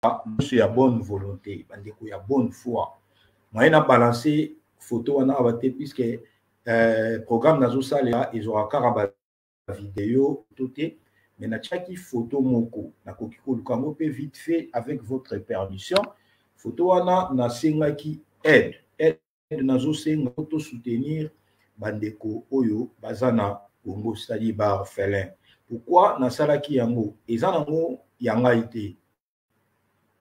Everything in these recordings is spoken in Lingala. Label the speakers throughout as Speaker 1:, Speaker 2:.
Speaker 1: Nyonso ya bonne volonté, bandeko ya bonne foi, moyen na balance photo wana awa te, puisque programme nazosalela ezwaka kaka bavideo to te. Mais natiaki photo moko, nakoki koluka yango mpe vite fait avec votre permission. Photo wana nasengaki aide. Aide nazosenga tosoutenir bandeko oyo baza na Congo, c'est-à-dire baorphelin. Pourquoi nasalaki yango? Eza nango ya ngai te,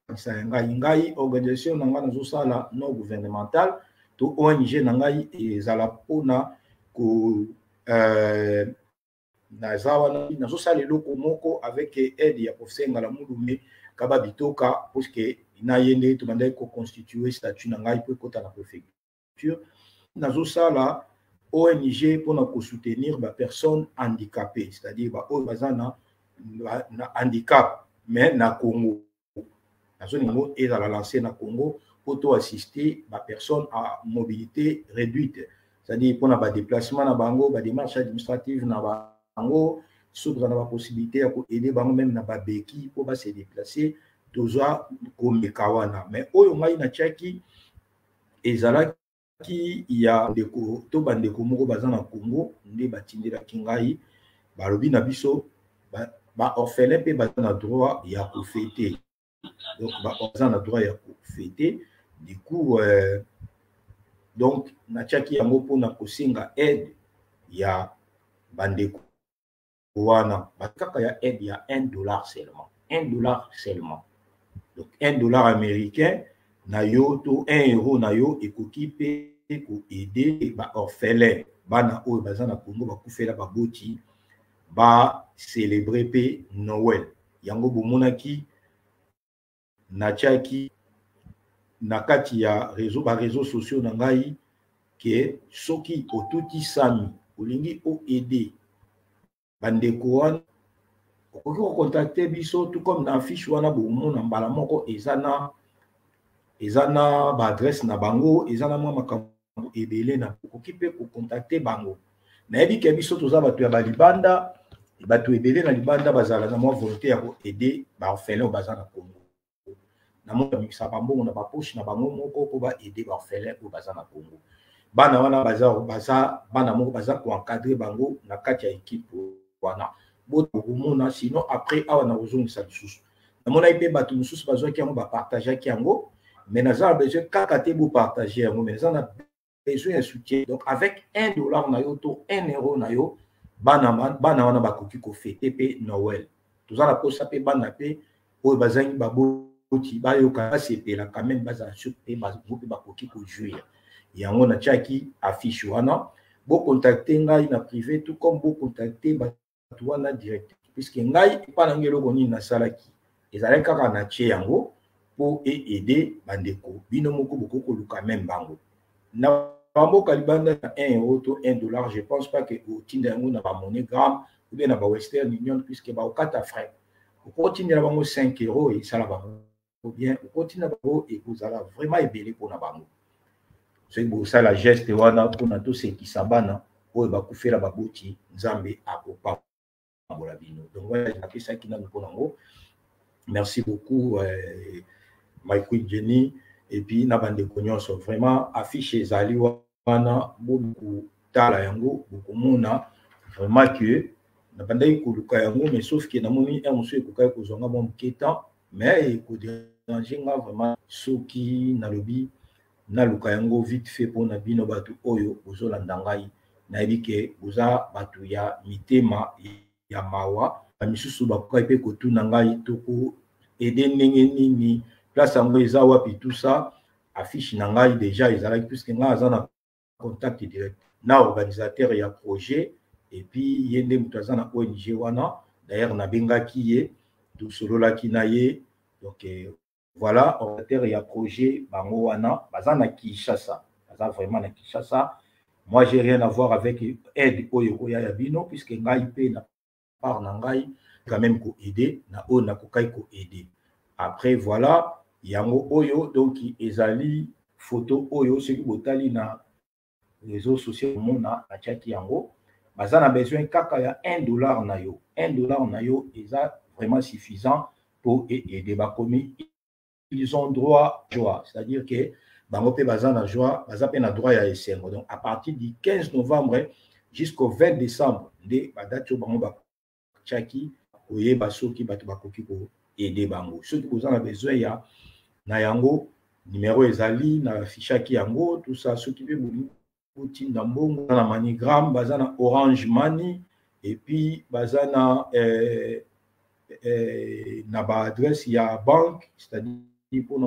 Speaker 1: ya ngai organisation na ngai nazosala non gouvernemental to ONG na ngai ezala mpona ko naza wana nazosala eloko moko avec aide ya professeur Ngala Mulume Kaba Bitoka, puisque na ye nde tobandaki koconstitue statut na ngai mpo ekota na préfecture. Nazosala ONG mpona kosoutenir bapersonnes handicapées, c'est-à-dire baoyo baza na handicap, mais na Congo. Nazolinga yango ezala lancé na Congo mpo to assister bapersonnes à mobilité réduite, c'est-à-dire mpona badéplacement na bango, badémarche administrative na bango. Soki toza na bapossibilité ya koaider bango même na babeki mpo base déplacer, tozwa komeka wana. Mais oyo ngai natiaki ezalaki ya ndeko to bandeko moko baza na Congo nde batindelaki ngai. Balobi na biso baorphelin mpe baza na droit ya kofêter. Donc baza na droit ya kofêter. Du coup donc natiaki yango mpona kosenga aide ya bandeko wana, kaka ya aide ya 1 dollar seulement, 1 dollar seulement. Donc 1 dollar américain na yo to 1 euro na yo ekoki mpe koaider baorphelin, bana oyo baza na Congo bakufela baboti, bacélébrer mpe Noël. Yango bomonaki natiaki na kati ya réseau, baréseaux sociaux na ngai, ke soki otutisami, olingi oaider bandeko wana, okoki kocontacter biso. Tout comme na affiche wana bomona mbala moko, eza na baadresse na bango, eza na mwa makambo ebele na okoki mpe kocontacter bango. Nayebi ke biso toza bato ya balibanda, bato ebele na libanda bazala na mwa volonté ya koaider baorphelin oyo baza na Congo. Namoni bamikisaka bambongo na bapoche na bango moko mpo baaider baorphelin oyo baza na Congo. Bana wana baza bana moko baza koencadrer bango na kati ya équipe wana. Bokomona sinon après awa na kozongisa lisusu. Namonaki mpe bato mosusu bazwaki yango, bapartageaki yango, mais naza na besoin kaka te bopartage yango, mais naza na besoin ya soutien. Donc avec 1 dollar na yo to 1 euro na yo, bana, bana wana bakoki kofêter mpe Noël. Toza na posa mpe bana mpe oyo bazangi baboti bayoka, basepela quand même, bazala sur mpe bango mpe bakoki kojouir. Yango natiaki affiche wana. Bocontacter ngai na privé, tout comme bocontacter bato wana direct, puisque ngai epa na ngai eloko nini nasalaki ezalaki kaka na tie yango mpo eaider bandeko. Bino moko bokoki koluka même bango na bamboka libanda na 1 euro to 1 dollar. Je pense pas ke otinda yango na baMoneyGram ou bien na baWestern Union, puisque baokata frais. Okotindela bango 5 euro, esala bango bien. Okotinda bango, ekozala vraiment ebele mpona bango. Soki bosala geste wana mpona tosekisa bana oyo bakufela baboti, Nzambe akopambola bino. Donc wana napesaki nanu mpona yango. Merci beaucoup, my queen Jenny, et puis na bandeko nyonso. Vraiment affiche ezali wana, bokotala yango, bokomona vraiment que nabandaki koluka yango, mais sauf ke namoni un mosusu ekokaki kozwanga mwa moke temps, mais ekodéranger nga vraiment soki nalobi naluka yango vite fait mpona bino bato oyo bozolanda ngai. Nayebi ke boza bato ya mitema ya mawa. Bamisusu bakokaki mpe kotuna ngai tokoaider ndenge nini, place yango eza wapi, tout ça. Affiche na ngai déjà ezalaki, puisque ngai aza na contact direct na organisateur ya projet, et puis ye nde moto aza na ONG wana. D'ailleurs nabengaki ye, tosololaki na ye. Donc voilà, organisateur ya projet bango wana baza na Kinshasa, baza vraiment na Kinshasa. Moi, j'ai rien à voir avec aide oyo ekoya ya bino, puisque ngai mpe na part na ngai quand même koaider na oyo nakokaki koaider. Après voilà, yango oyo donc ezali photo oyo soki botali na réseau social, omona natiaki yango. Baza na besoin kaka ya 1 dollar na yo. 1 dollar na yo eza vraiment suffisant mpo eaider. Bakomi Ils ont droit joie, c'est-à-dire que bango mpe baza na joie, baza mpe na droit ya esengo. Donc à partir du 15 novembre jusqu'au 20 décembre nde badate oyo bango batiaki koyeba soki bato bakoki koaider bango. Soki boza na besoin ya na yango, numéro ezali na affichaki yango, tout ça. Soki mpe bolingi botinda mbongo na MoneyGram, baza na Orange Money et puis baza na baadresse ya banque, c'est-à-dire mpona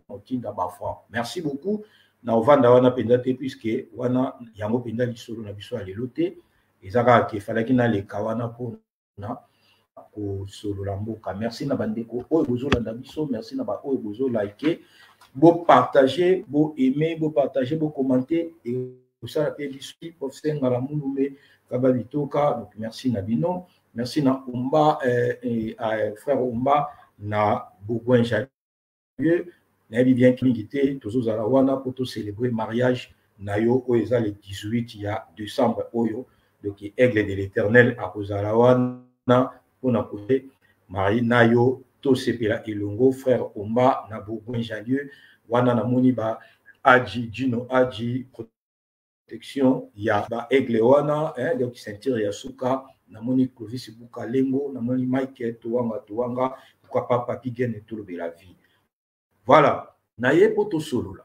Speaker 1: kotinda bafranc. Merci beaucoup. Na ovanda wana mpenza te, puisque wana yango mpenza lisolo na biso ya lelo te. Eza kaka ke efalaki naleka wana mpona kosolola mboka. Merci na bandeko oyo bozolanda biso, merci na baoyo bozolike, bopartage, boaime, bopartage, bokommente, ekosala mpe biso. Professeur Ngala Mulume Kaba Bitoka, donc merci na bino. Merci na Umba, frère Umba na Bourgoin Jallieu. Nayebi bien mingi te, tozozala wana mpo tocélébrer mariage na yo oyo eza le 18 ya décembre oyo. Donc Aigle de l'Éternel akozala wana mpona kote mari na yo, tosepela elongo, frère Omba na Bourgoin Jallieu wana. Namoni ba Aji Gino Aji, protection ya ba aigle wana, hein, donc ceinture ya suka. Namoni Clovis Bukalengo, namoni Mike Towanga Towanga, pourquoi pas Papi Gene, tolobela vie. Voilà, naye mpo tosolola.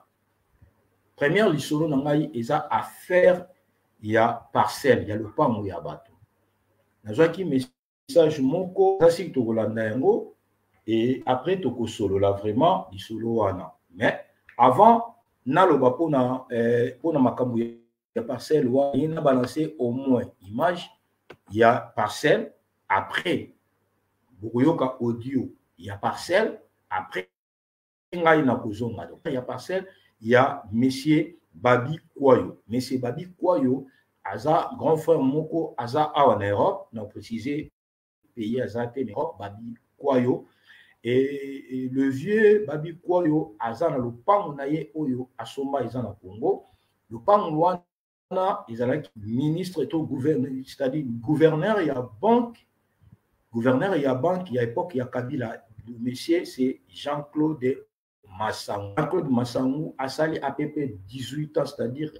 Speaker 1: Première lisolo na ngai eza affaire ya parcelle ya lopango ya bato. Nazwaki message moko, eza siki tokolanda yango et après tokosolola vraiment lisolo wana. Mais avant naloba mpona makambo ya parcelle wana, na balance au moins image ya parcelle, après bokoyoka audio ya parcelle, après ngai na kozonga. Donc ya parcelle ya monsieur Babi Kwayo. Monsieur Babi Kwayo aza grand frère moko, aza awa na Europe, na préciser pays aza te, na Europe. Babi Kwayo et le vieux Babi Kwayo aza na lopango na ye oyo asomba, eza na Congo. Lopango wana ezalaki ministre to gouverneur, c'est-à-dire gouverneur ya banque, gouverneur ya banque ya époque ya Kabila. Le monsieur, c'est Jean-Claude Masangu. Jean-Claude Masangu asali à peu près 18 ans, c'est-à-dire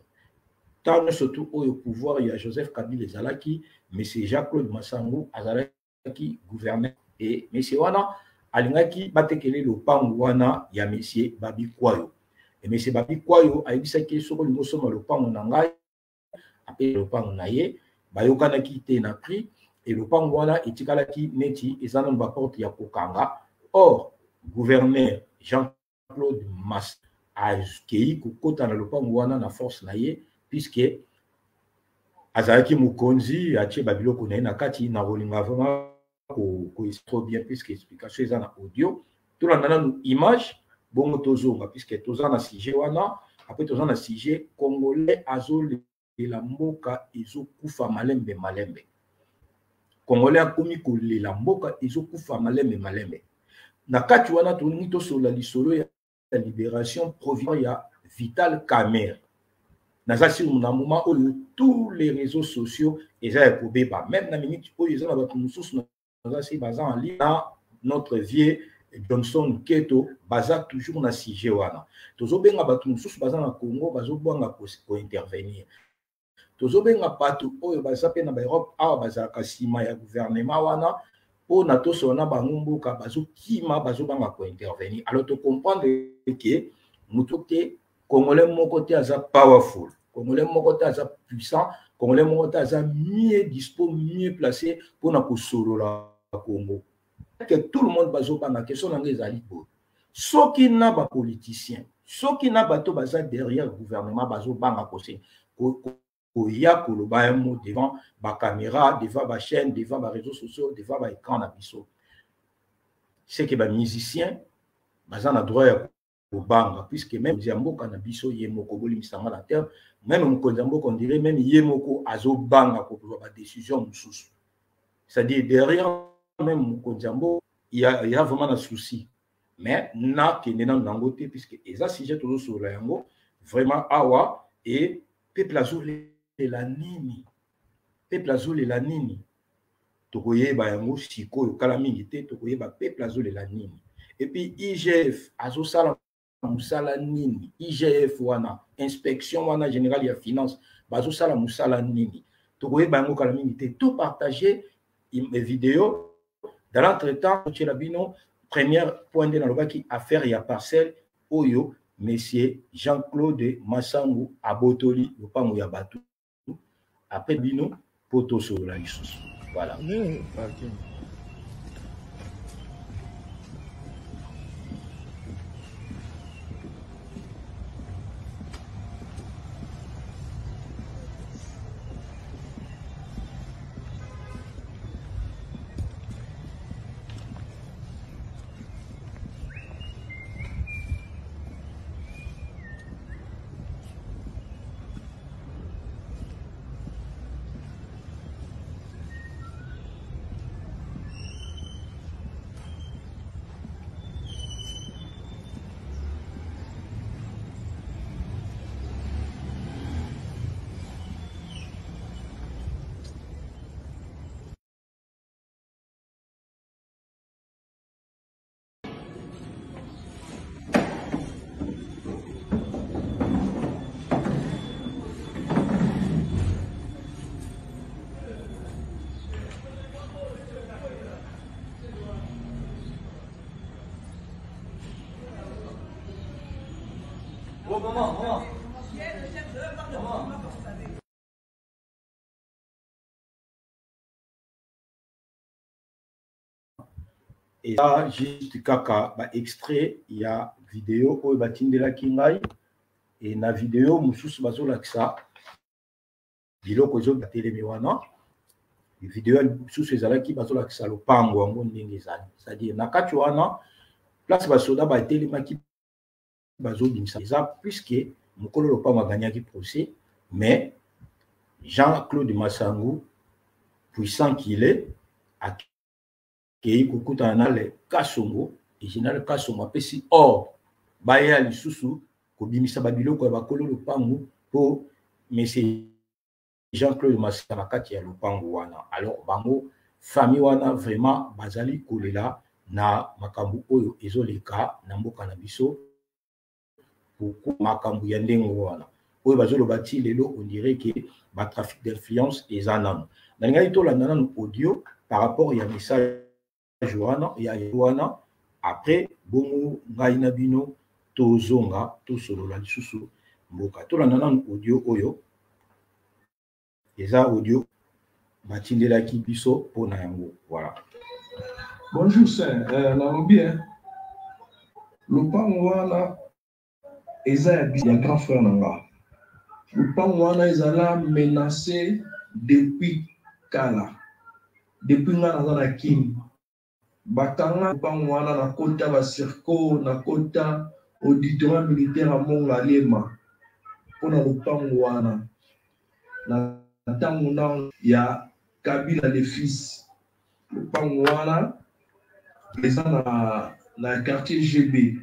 Speaker 1: ntango nyonso tu oyo pouvoir ya Joseph Kabila ezalaki, monsieur Jean-Claude Masangu azalaki gouverneur. Et monsieur wana alingaki batekele lopango wana ya monsieur Babi Kwayo. Et monsieur Babi Kwayo ayebisaki: soki olingi osomba lopango na ngai, ape lopango na ye. Bayokanaki te na prix e lopango wana etikalaki neti eza nano baporte ya kokanga. Or gouverneur Jean-Claude Mas akei kokɔta na lopango wana na force na ye, puisque azalaki mokonzi, atie babiloko na ye na kati. Na kolinga vraiment ko trop bien, puisque explication eza na audio. Tolanda nanu image, bongo tozonga, puisque toza na sujet wana. Après toza na sujet congolais azolela mboka ezokufa malembe malembe. Congolais akomi kolela mboka ezokufa malembe malembe. Na kati wana tolingi tosolola lisolo ya libération provisoire ya Vital Kamerhe. Naza sur na moment oyo tous les réseaux sociaux eza ya kobeba. Même na minute oyo eza na bato mosusu naza si baza en ligne na notre vieux Johnson Keto, baza toujours na sujet wana. Tozobenga bato mosusu baza na Congo, bazobwanga kointervenir. Tozobenga bato oyo baza mpe na baEurope awa, bazalaka nsima ya gouvernement wana mpona tosolola na bango mboka, bazokima, bazobanga kointervenir. Alors tocomprendre ke moto te, congolais moko te aza powerful, congolais moko te aza puissant, congolais moko te aza mieux dispo, mieux placé mpona kosolola Congo, que tout le monde bazobanga. Question na ngai ezali boye: soki na bapoliticien, soki na bato baza derrière gouvernement bazobanga koya koloba un mot devant bacaméra, devant bachaîne, devant baréseaux sociaux, devant baécran na biso, c'est que bamusicien baza na droit ya kobanga, puisque même ya mboka na biso ye moko, bolimbisanga na terme, même mokonzi ya mboka, on dirait même ye moko azobanga kozwa badécision mosusu. C'est-à-dire derrière même mokonzi ya mboka il y a vraiment na souci. Mais nakende nanu nango te, puisque eza sujet tozosolola yango vraiment awa. E peuple azolela nini? Peuple azolela nini? Tokoyeba yango sikoyo, kala mingi te tokoyeba peuple azolela nini. Et puis IGF azosala mosala nini? IGF wana, inspection wana générale ya finance, bazosala mosala nini? Tokoyeba yango kala mingi te. To partager vidéo. Dans l'entretemps, totiela bino première point nde nalobaki, affaire ya parcelle oyo monsieur Jean-Claude Masangu abotoli lopango ya bato. Après bino po tosolola lisusu. Voilà.
Speaker 2: Oh, maman, maman. Maman.
Speaker 1: Eza juste kaka ba extrait ya video oyo batindelaki ngai, e na video mosusu bazolakisa biloko ezobatelemi wana. Video mosusu ezalaki bazolakisa lopango yango ndenge ezali, c'est-à-dire na kati wana place basoda batelemaki bazobimisa. Eza puisque mokolo lopango agagnaki procès, mais Jean-Claude Masangu, puissant qu'il est, akei kokutana na le Kasongo, et général Kasongo apesi ordre baya lisusu kobimisa babiloko ya bakolo lopango po monsieur Jean-Claude Masangu na kati ya lopango wana. Alors bango famille wana vraiment bazali kolela na makambo oyo ezoleka na mboka na biso. Pourquoi makambo ya ndenge wana oyo bazoloba ti lelo, on dirait que ba trafic d'influence eza nanu. Nalingaki tolanda nanu audio par rapport ya message wana ya wana, après bongo ngai na bino tozonga tosolola lisusu mboka. Tolanda nanu audio oyo, eza audio batindelaki biso mpona yango. Voilà.
Speaker 3: Bonjour sir, nalobi hein. Lopango wana eza ya grand frère na nga. Lopango wana ezala menacé depuis kala. Depuis nga naza na Kin. Bakanga lopango wana na kota ba circo, na kota auditorat militaire ya Mont-Ngaliema mpona lopango wana. Na ntango na ya Kabila le fils. Lopango wana eza na quartier GB.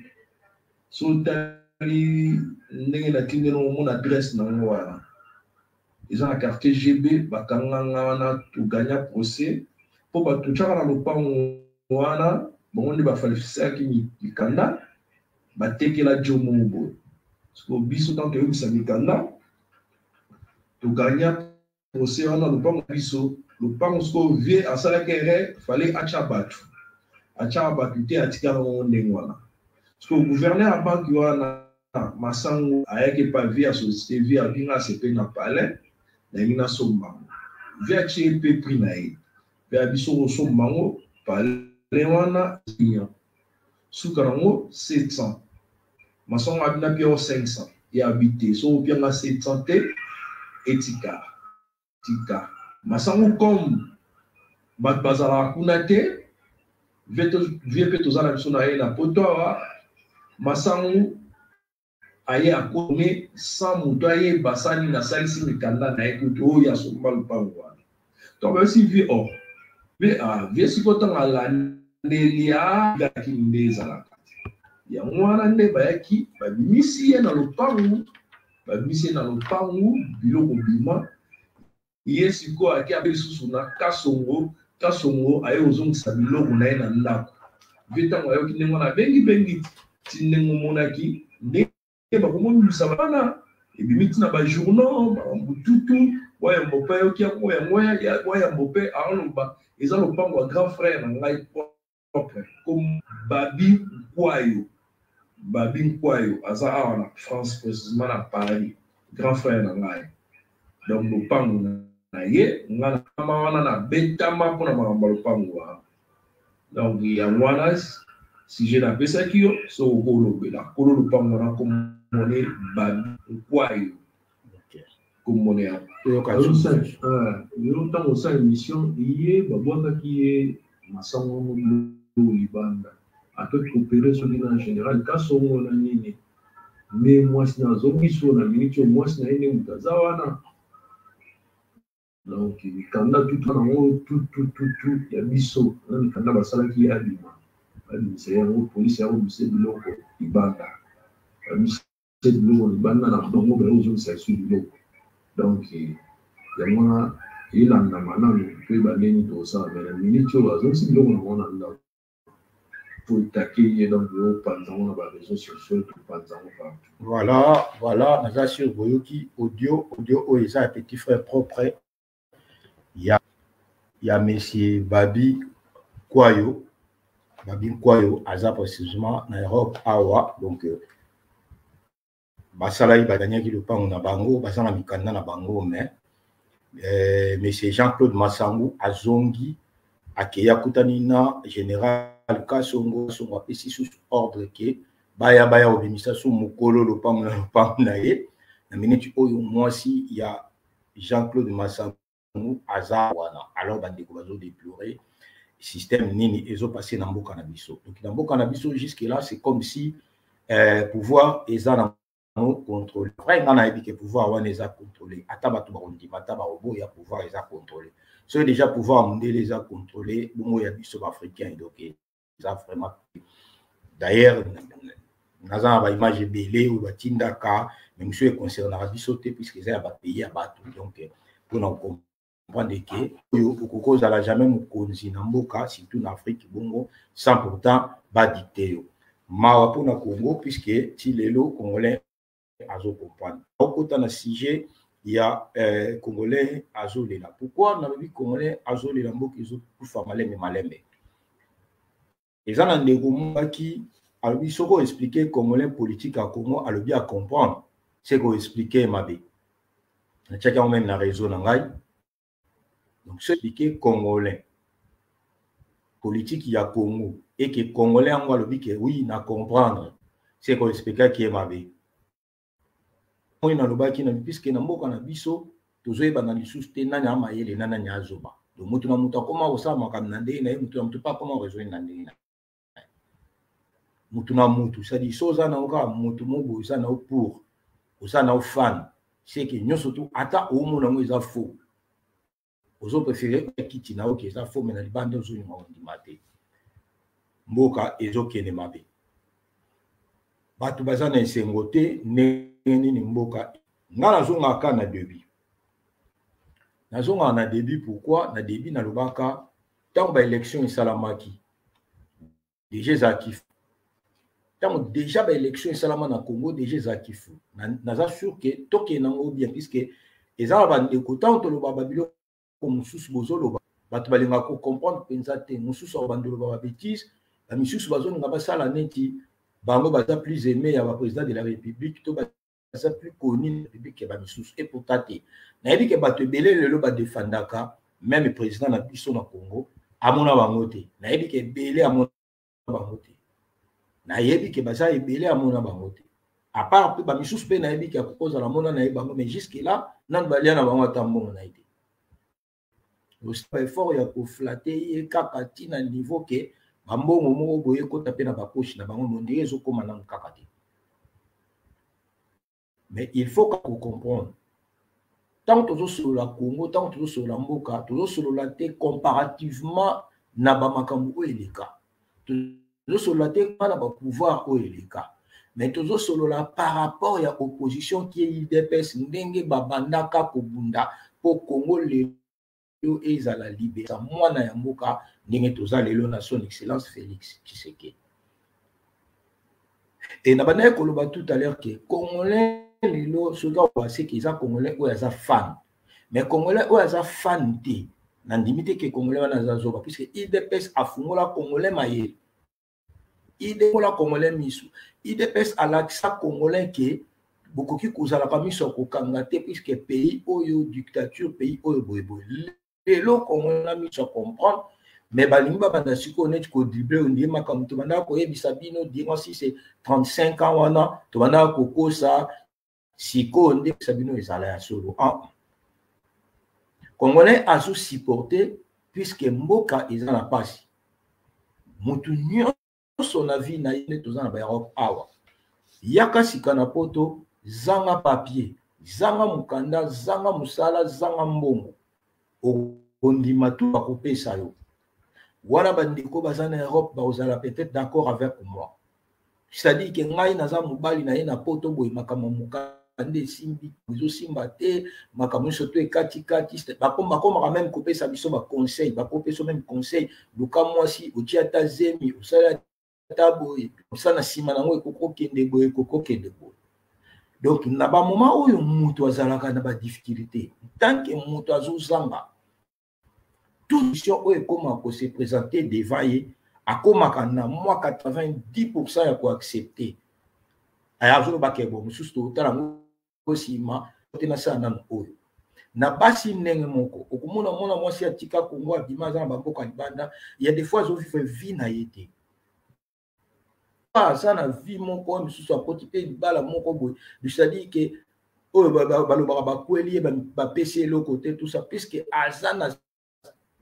Speaker 3: So tali ndenge natindeli omona adresse nango wana. Eza na quartier GB, bakanganga wana togagna procès po bato tiaka na lopango wana, bango nde bafalsifiaki mikanda, batekela Jomo boye. Siko biso tant toyebisa mikanda, togagna procès wana lopango biso. Lopango siko vie asalaki erreur, fallait atia bato. Atia bato te, atikala ngo ndenge wana. Siko gouverneur ya banque wana Masango ayaki pa vie ya société, vie abinga asepe na palais, nayengi nasomba ngo. Vie atie pe prix na ye. Pe ya biso kosomba ngo palais wana million. Suka nango 700. Masango abina pe 500. Ye habité so opianga 700 te etika. Tika. Masango comme bato bazalaka kuna te, vie pe tozala biso na ye na poto awa, Masango aye akome sans moto ayeba sani nasalisi mikanda na ye kutu oyo asomba lopango wana. Donc bayebisi vie or vie, ah, vie sikoyo ntango alandeli ayaki nde ezalaka yango wana nde bayaki babimisi ye na lopango, babimisi ye na lopango biloko bima ye sikoyo ake abe lisusu na Kasongo. Kasongo aye kozongisa biloko na ye na ndako. Vie ntango ayoki ndenge wana abengi bengi ti ndenge omonaki ndenge bakomobimisa bana ebimi ti na bajournaux makambo tutu. Wayambo mpe ayoki yango, yango Wayambo mpe aoloba eza lopango ya grand frère na ngai propre comme Babi Nkwayo. Babi Nkwayo aza awa na France, précisément na Paris, grand frère na ngai. Donc lopango na ye, nga na wana nabetama mpona makambo ya lopango wana. Donc yango wana sujet napesaki yo, soki okolobela kolo lopango wana, komone Babi Nkwayo, komone yango.
Speaker 4: Lelo ntango osala émission, ye babwakaki ye masango yango libanda, atoki kopere soki na général Kasongo na nini nde mwasi na azongisi na miniti oyo, mwasi na ye nde moto aza wana. Donc mikanda tutu nango tutututu ya biso na mikanda basalaki ye abima, babimisa yango, polisi yango bimisa biloko libanda, babimisa biloko libanda na bango, baye kozongisa biso biloko. Donc yango wana elandama nanu, toyeba ndenge tokosala. Mais na miniti oyo azongisi biloko na bango na ndako po etake ye. Donc opanza yango na baréseaux sociaux, topanza yango partout.
Speaker 1: Voilà, naza sur boyoki audio oyo eza ya petit frère propre ya monsieur Babi Kwayo. Babi Kwayo aza précisément na Europe awa. Donc basalaki, badaniaki lopango na bango, baza na mikanda na bango, mais monsieur Jean-Claude Masangu azongi, akei akutani na général Kasongo. Kasongo apesi susu ordre ke baya kobimisa su mokolo lopango na lopango na ye. Na miniti oyo mwasi ya Jean-Claude Masangu aza wana. Alors bandeko bazodéplorer système nini ezopase na mboka na biso. Donc na mboka na biso, jusque là, c'est comme si pouvoir eza na contrôlé. Vrai, nga nayebi ke pouvoir wana eza contrôlé, ata bato bakondima ata bakoboya, pouvoir eza contrôlé. Soki déjà pouvoir mondele eza contrôlé, bongo ya biso baafricain? Donc eza vraiment, d'ailleurs naza na baimage ebele oyo batindaka, mais mosusu econcernaka biso te puisque eza ya bapays ya bato. Donc mpona comprendre ke oyo okoki kozala jamais mokonzi na mboka, surtout na Afrique, bongo sans pourtant badicte yo. Mawa mpona Congo, puisque ti lelo congolais azocomprendre. Okota na sujet ya congolais azolela. Pourquoi nalobi congolais azolela? Mboka ezokufa malembe malembe. Eza na ndeko mokaki alobi soki oexpliquer congolais politique ya Congo, alobi acomprendre, c'est koexpliquer mabe. Natiaki yango même na réseau na ngai. Donc soki expliquer congolais politique ya Congo eke congolais yango alobi ke oui, na comprendre, c'est koexpliquaki ye mabe. Oyo nalobaki na, puisque na mboka na biso tozoyebana lisusu te nani amayele na nani azoba. Donc moto na moto akoma kosala makambo na ndenge na ye, moto na moto mpe akoma koraisonner na ndenge na ye, motu na motu. C'est-à-dire so oza nango kaka motu mo boye, oza nao pour, oza nao fan, c'est que nyonso tu ata omona yango eza faux, ozopréférer kiti na oke eza faux, mais na libanda ozolinga kondima te. Mboka ezokende mabe, bato baza na esengo te. Ndenge nini mboka? Nga nazongaka na début, nazongaka na début. Pourquoi na début? Nalobaka ntango baélection esalamaki déjà, ezalaki ntango déjà baélection esalama na Congo déjà, ezalaki fou. Naza sûr ke tokende yango bien, puisque eza na bandeko, ntango toloba babiloko mosusu, bozoloba, bato balingaka kocomprendre mpenza te. Mosusu akobanda oloba babêtises, bamisusu bazolinga basala neti bango baza plus aimé ya baprésident de la République to baza plus connu na République ya bamisusu. Et pourtant te, nayebi ke bato ebele lelo badefandaka même président na biso na Congo amona bango te. Nayebi ke ebele amona bango te, nayebi ke baza ebele amona bango te, à part mpe bamisusu mpe nayebi ke akokozala mona na ye bango, mais jusque là nanu balia na bango ata mbongo na ye te. Effort ya koflatter ye kaka ntina niveau ke bambongo moko boye ekota mpe na bapoche na bango, mondenge ezokóma nanu kaka te. Mais il faut kaka kocomprendre, ntango tozosolola Congo, ntango tozosolola mboka, tozosolola te comparativement na bamakambo oyo eleka, tozosolola te na bapouvoir oyo eleka, mais tozosolola par rapport ya opposition ki UDPS, ndenge babandaka kobunda mpo Congo lelo ezala libéré. Mwana ya mboka Ndenge toza lelo na Son Excellence Félix Tshisekedi. Et na bandaki koloba tout à l'heure que Congolais lelo soki akoaseke eza Congolais oyo aza fan. Mais Congolais oyo aza fan te, nandimi te ke Congolais wana aza zoba, puisque UDPS afungola Congolais mayele. UDPS Congolais misu. UDPS alakisa Congolais ke bokoki kozalaka miso ya kokanga te, puisque pays oyo dictature, pays oyo boyeboye. Lelo Congolais na miso ya comprendre, mais balingi babanda sikoyo neti kodrible ondie makambo tobandaka koyebisa bino durant 6 35 ans wana tobandaka kokosa. Sikoyo nde koyebisa bino ezala ya solo. Ah. Congolais azo supporter puisque mboka eza na pasi. Mutu nyonso na vie na ye nde toza na ba Europe awa. Yaka sika na poto, zanga papier, zanga mokanda, zanga mosala, zanga mbongo. Okondima tu bakopesa yo. Wana bandeko baza na Europe bakozala peut-être d'accord avec moi. C'est-à-dire que ngai naza mobali na ye na poto boye, makambo mokanda esimbi, ezosimba te, makambo nyonso to ekatikati, bakomaka même kopesa biso ba conseil, bakopesa même conseil, luka mwasi, otie ata zemi, osali ata boye, osala na nsima nango ekokokende boye, ekokokende boye. Donc na ba moment oyo moto azalaka na ba difficulté, tant que moto azozanga toute mission oyo ekoma ko se présenter devant ye, akomaka na mwa 90% ya koaccepte. Aya azolobaka bo mosusu totala yango nsima te, nasala nanu oyo. Na basi ndenge moko, okomona mwana mwasi atika Congo abima, aza na bamboka libanda, ya des fois azovivre vie na ye te, aza na vie moko mosusu, akoti mpe libala moko boye, c'est-à-dire que oyo balobaka bakweli ye, bapesi eloko te, tout ça, puisque aza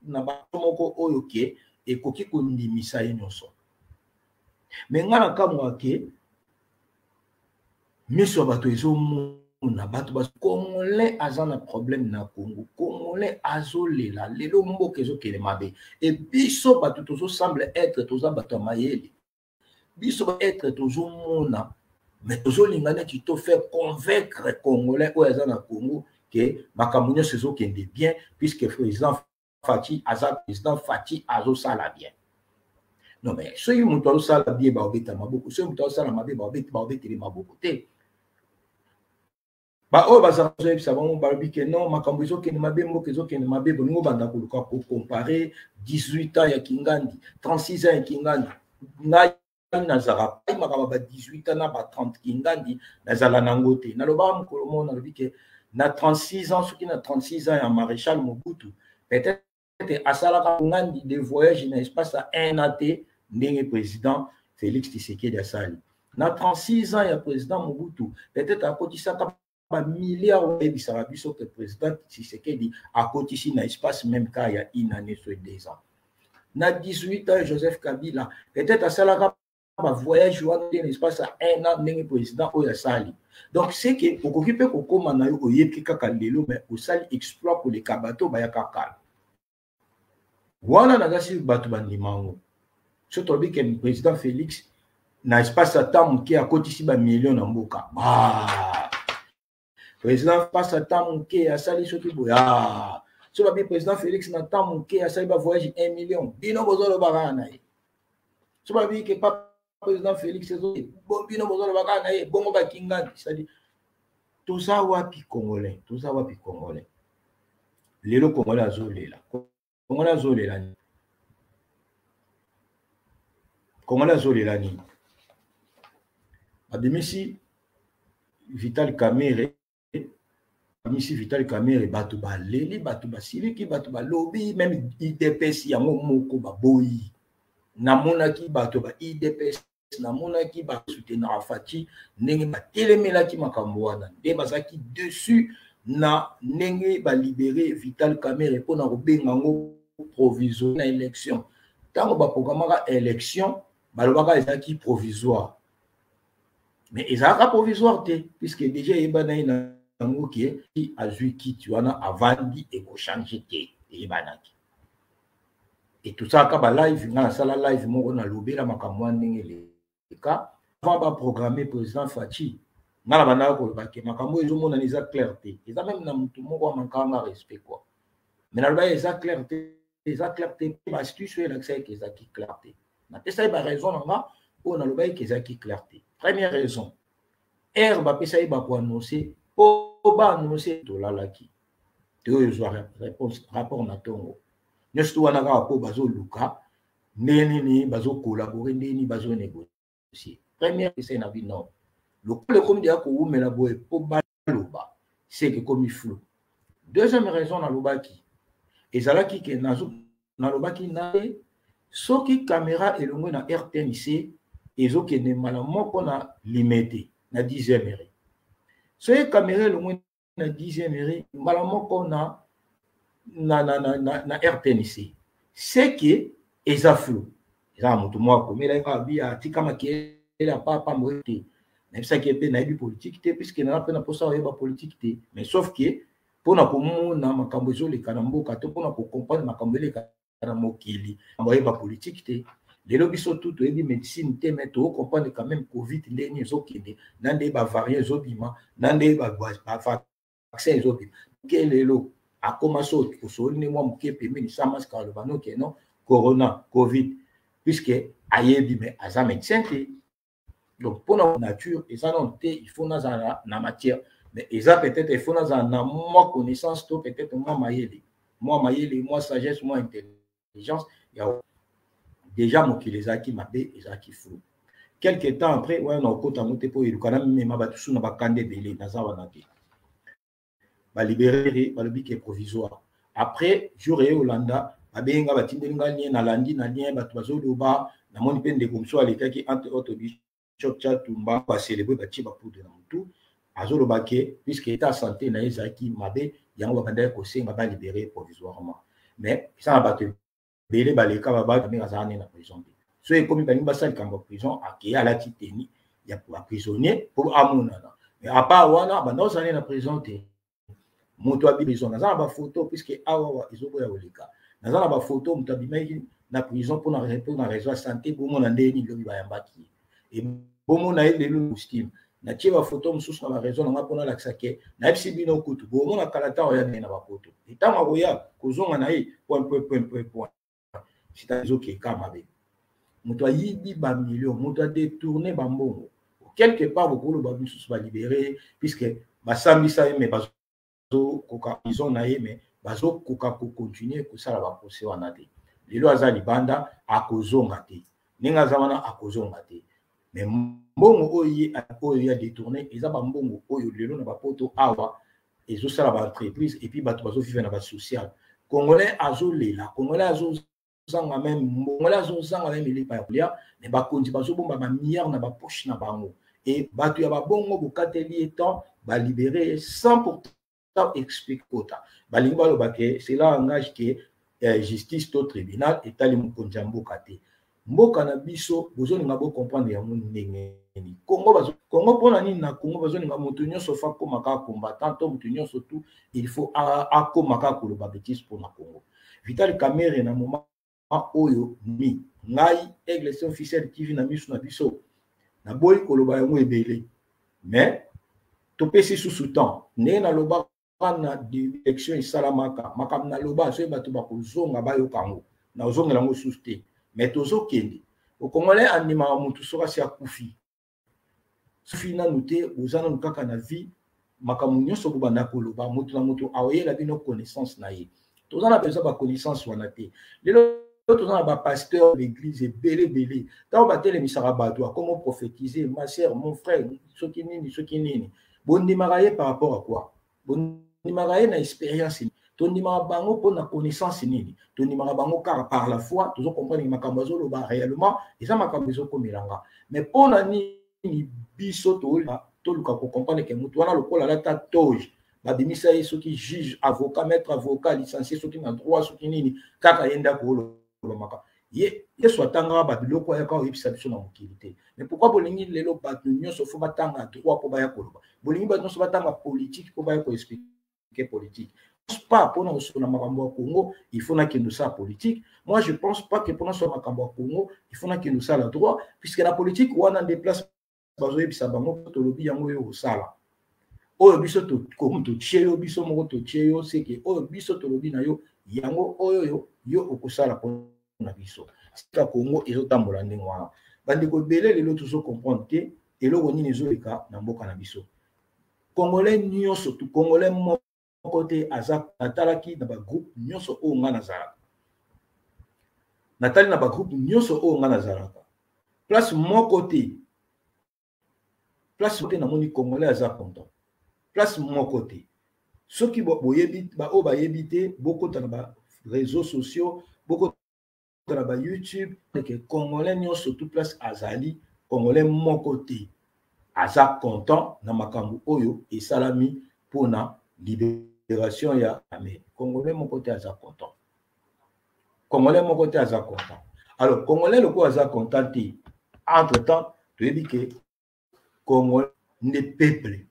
Speaker 1: na bato moko oyo ke ekoki kondimisa ye nyonso. Me nga na kamwa ke miso ya bato ezomona bato ba Congolais aza na problème na Congo, Congolais azolela lelo, mboka ezokende mabe, e biso bato tozosemble être toza bato ya mayele, biso ba être tozomona, mais tozolinga neti to faire convaincre Congolais oyo aza na Congo ke makambo nyonso ezokende bien, puisque président Fatshi aza président, Fatshi azosala bien. Non, mais soki moto azosala bien, baobeta maboko, soki moto azosala mabe, baobeteli maboko te. Baoyo bazala kozoyebisa bango, balobi ke non, makambo ezokende mabe, mboka ezokende mabe, bolingo banda koluka kocompare 18 ans ya Kingandi, 36 ans ya Kingandi. Ngai nazala pai makambo ba 18 ans na ba 30 Kingandi, nazala nango te. Nalobaka mokolo moko, nalobi ke na 36 ans, soki na 36 ans ya maréchal Mobutu, peut-être asalaka Ngandi de voyage na espace ya 1 an te ndenge président Félix Tshisekedi asali. Na 36 ans ya président Mobutu, peut-être akotisaka ba milliards oyo ayebisaka biso ke président Tshisekedi akotisi na espace même ka ya une année soit 2 ans. Na 18 ans ya Joseph Kabila, peut-être asalaka ba voyage wana te na espace ya 1 an ndenge président oyo asali. Donc c'est que okoki mpe kokóma na yo oyebi kaka lelo, mais osali exploit koleka bato bayaka kala wana. Naza si bato bandima yango. So tolobi ke président Félix na espace ya temps moke akotisi bamillion na mboka, président espace ya temps moke asali soki boye, so babi président Félix na temps moke asali bavoyage 1 million, bino bozoloba kaka na ye. So babi ke pa président Félix, bino bozoloba kaka na ye. Bongo bakingani, c'est-à-dire toza wapi Congolais? Toza wapi Congolais lelo? Congolais azolela, Congolais azolela nini? Congolais azolela nini? Babimisi Vital Kamerhe, babimisi Vital Kamerhe, bato baleli, bato basiliki, bato balobi, même UDPS yango moko baboyi. Namonaki bato ba UDPS, namonaki basoutenaka Fatshi, ndenge batelemelaki makambo wana, nde bazalaki dessus na ndenge balibere Vital Kamerhe mpona kobenga yango provisoire na élection. Ntango baprogramaka élection, balobaka ezalaki provisoire, mais ezalaka provisoire te, puisque déjà eyebanaki na yango ke azwi kiti wana, avandi, ekochange te, eyebanaki. E tosalaka balive, ngai nasala live moko, nalobela makambo wana ndenge eleka. Avant baprogramme président Fatshi, ngai na bandaka koloba ke makambo oyo ezomonana eza clair te. Eza même na motu moko amankanga respect quoi, mais nalobaki eza clair te. Eza clair te. Baastuce oyo elakisaki ke ezalaki clair te, napesaki baraison na nga oyo nalobaki ke ezalaki clair te. Première raison, heure bapesaki bakoannonce, mpo baannonce tolalaki te. Oyo ezwa réponse rapport na ntongo nyonso to wana kaka mpo bazoluka ndenge nini bazokolabore, ndenge nini bazonégocie. Première esai na bino, lokola ekomi deya kowumela boye mpo baloba, seke ekomi flou. Deuxième raison nalobaki ezalaki ke nalobaki na ye, soki caméra elongwe na RTNC, ezokende mbala moko na Limete na 10e rue. Soki caméra elongwe na 10e rue, mbala moko na RTNC, c'est que eza flou. Eza na moto moko akomela ye kaka bi atika makelele apapa moye te. Nayebisaki ye mpe nayebi politike te, puisque naza mpe na mposa oyeba politike te, mais sauf que mpona komona makambo ezoleka na mboka to mpona kocomprendre makambo eleka na mokili, oyeba politike te. Lelo biso tu toyebi médecine te, mais tocomprendre quand même Covid ndenge nini ezokende, na nde bavariant ezobima, na nde bavaccin ezobima. Ke lelo akoma so osoli nde mwa moke pembeni sans masque, aloba noke non, corona, Covid, puisque ayebi, mais aza médecin te. Donc mpona nature eza nano te, il faut nazala na matière, mais eza peut-être il faut nazala na mwa connaissance to peut-être mwa mayele, mwa sagesse, mwa intelligence ya déjà mokili ezalaki mabe, ezalaki flou. Quelque temps après wana, na okota yango te mpo eluka na mema bato su na bakanda ebele. Naza wana te. Balibérer, balobi ke provisoire. Après jour eye olanda, babengi nga, batindeli nga lien, nalandi na lien bato bazoloba. Namoni mpe ndeko mosusu alekaki, entre autres Bishop Chatumba, bacélébré, batie bapoudre na motu, azoloba ke puisque état santé na ye ezalaki mabe, yango babandaki kosenga balibérer provisoirement. Mais eza na bato ebele baleka babatu ndenge azala nde na prison te. So ekomi balingi basala likambo ya prison, akeye alati tenue ya baprisonnier mpo amonana. Mais à part wana, banda ozala nde na prison te. Moto abi prison, naza na bafoto, puisque awawa ezoboya koleka. Naza na bafoto, moto abimaki na prison mpona raison ya santé. Bomona ndenge nini lobi bayambaki ye, bomona ye lelo costume. Natie bafoto mosusu na baraison na nga mpona alakisa ke nayebisi bino kutu bomona kala ntango oya ndenge na bapoto, ntango akoya kozonga na ye, point point point point point. Sita ezokeka mabe. Moto ayibi bamillion, moto adétourne bambongo, quelque part bokoloba misusu balibérer puisque basambisa ye, mais bazokoka prison na ye, mais bazokoka kocontinue kosala baprocès wana te. Lelo aza libanda, akozonga te. Ndenge aza wana, akozonga te. Mais mbongo oyo ye oyo ya détourné, eza bambongo oyo lelo na bapoto awa ezosala baentreprise, et puis bato bazovivre na basocial. Congolais azolela, congolais azozanga même, congolais azozanga même elipa ya kolia, mais bakonzi bazobomba bamilliard na bapoche na bango. E bato ya babongo, bokateli ye temps, balibérer ye sans pourtant explique kota. Balingi baloba ke cela engage ke justice to tribunal etali mokonzi ya mboka te. Mboka na biso, bozolinga bocomprendre yango ndenge nini? Congo, Congo mpona nini? Na Congo bazolinga moto nyonso fa akóma kaka combattant, to moto nyonso tu il faut akóma kaka koloba bétise mpona Congo. Vital Kamerhe, na moment oyo mi ngai Aigle Officiel TV na miso na biso, naboyi koloba yango ebele, mais topesi susu temps. Ndenge nalobaka na élection esalamaka, makambo naloba, soki bato bakozonga bayoka yango, nazongela yango susu te. Mais tozokende, okongolais andimaka motu soki asi akufi. Soki nanu te, oza nanu kaka na vie. Makambo nyonso bobanda koloba, moto na moto aoyela bino connaissance na ye. Toza na besoin baconnaissance wana te. Lelo toza na bapasteur, l'église ebele ebele. Ntango batelemisaka bato, akomo prophétiser: ma sœur, mon frère, soki nini, soki nini. Bondimaka ye par rapport à quoi? Bondimaka ye na expérience? Tondimaka bango mpona connaissance nini? Tondimaka bango kaka par la foi. Tozocomprendre makambo azoloba réellement eza makambo ezokomelanga. Mais mpona nini biso toluka kocomprendre ke motu wana, lokola alata toge, babimisa ye soki juge, avocat, maître avocat, licencié soki na droit, soki nini, kaka ye ndako olobamaka ye? Yesu atangaka babiloko ayaka oyebisa biso na mokili te. Mais pourquoi bolingi lelo bato nyonso faut batanga droit mpo baya koloba? Bolingi bato nyonso batanga politique mpo baya koexpliquer politique? Pas mpona kosola makambo ya Congo, il faut nakende osala politique. Moi, je pense pas que mpona sola makambo ya Congo, il faut nakende osala droit, puisque na politique wana nde place bazoyebisa bango: tolobi yango, oyo kosala oyo, biso totie yo, biso moko totie yo, seke oyo biso tolobi na yo. Yango oyo yo okosala mpona biso. Sika Congo ezotambola ndenge wana. Bandeko ebele lelo tozo comprendre te eloko nini ezoleka na mboka na biso. Congolais nyonso, tu Congolais moko te aza natalaki na ba groupe nyonso oyo nga nazalaka. Natali na ba groupe nyonso oyo nga nazalaka. Place moko te. Place te namoni Congolais aza content. Place moko te. Soki boyebi ba oyo bayebi te, bokota na ba réseaux sociaux, bokota na ba YouTube, que Congolais nyonso tout place azali, Congolais moko te aza content na makambo oyo esalami mpona libération ya Amérique. Congolais moko te aza content. Congolais moko te aza content. Alors Congolais lokola aza content te, entre temps toyebi ke Congolais nde peuple.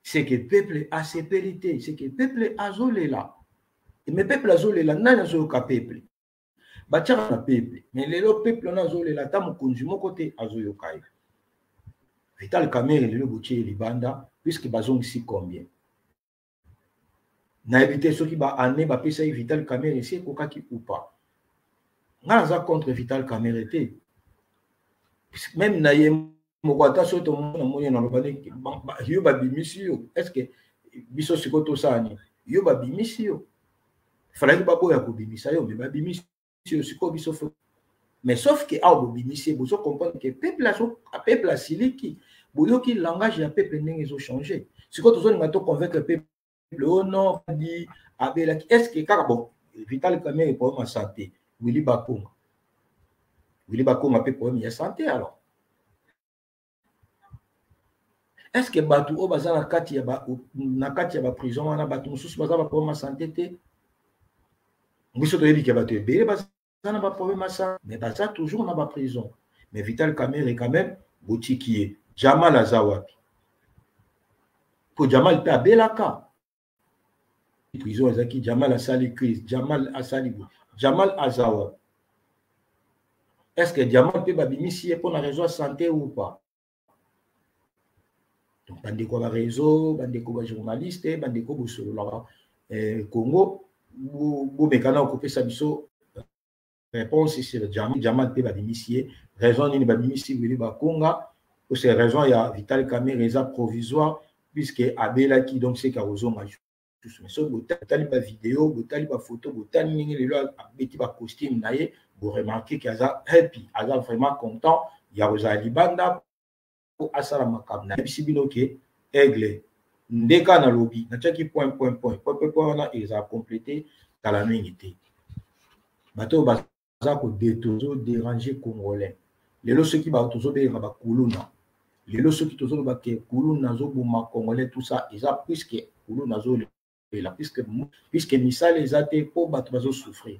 Speaker 1: C'est que peuple asepeli te, c'est que peuple azolela. Mais peuple azolela, nani azoyoka peuple? Batiaka na peuple, mais lelo peuple wana azolela, ata mokonzi moko te azoyoka ye. Vital Kamerhe lelo botie libanda, puisque bazongisi combien? Nayebi te soki ba année bapesaki Vital Kamerhe esi ekokaki ou pas. Nga naza contre Vital Kamerhe te. Même na ye moko ata soki tomona moni naloba yo babimisi yo, est-ce que biso sikoyo tosala nini? Yo babimisi yo, falaki baboya kobimisa yo, mais babimisi yo sikoyo biso fo. Mais sauf que awa bobimisi ye, bozo comprendre que peuple azo, peuple asiliki, boyoki langage ya peuple ndenge ezo changer. Sikoyo tozolinga to convaincre peuple, oh non, di abelaki, est-ce que kaka bon Vital Kamerhe problème ya santé, Willy Bakonga, Willy Bakonga pe problème ya santé. Alors est-ce que bato oyo baza na kati ya ba, na kati ya ba prison wana, bato mosusu baza ba problème ya santé te? Biso toyebi ke bato ebele baza na ba problème ya santé, mais baza toujours na ba prison. Mais Vital Kamerhe quand même botiki ye. Jamal aza wapi? Po Jamal mpe abelaka prison ezalaki, Jamal asali crise, Jamal asali boye, Jamal aza wapi? Est-ce que Jamal mpe babimisi ye mpona raison ya santé ou pas? Donc bandeko ya ba réseau, bandeko ba journaliste, bandeko bosololaka Congo, bomekana kopesa biso réponse sur Jamal. Jamal mpe babimisi ye raison nini? Babimisi Willy Bakonga, c'est raison ya Vital Kamerhe eza provisoire puisque abelaki, donc c'est akozonga lisusu. Mais soki botali ba vidéo, botali ba photo, botali ndenge lelo abeti ba costume na ye, boremarquer ke aza happy, aza vraiment content ya kozala libanda po asala makambo. Nayebisi bino ke aigle ndeka nalobi, natiaki point point point point point point wana ezala complété kala mingi te. Bato oyo baza kodéranger Congolais lelo, soki bato tozobenga bakuluna lelo, soki tozoloba ke kuluna azoboma Congolais, tout ça eza puisque kuluna azolela, puisque misala eza te, mpo bato bazosouffrir,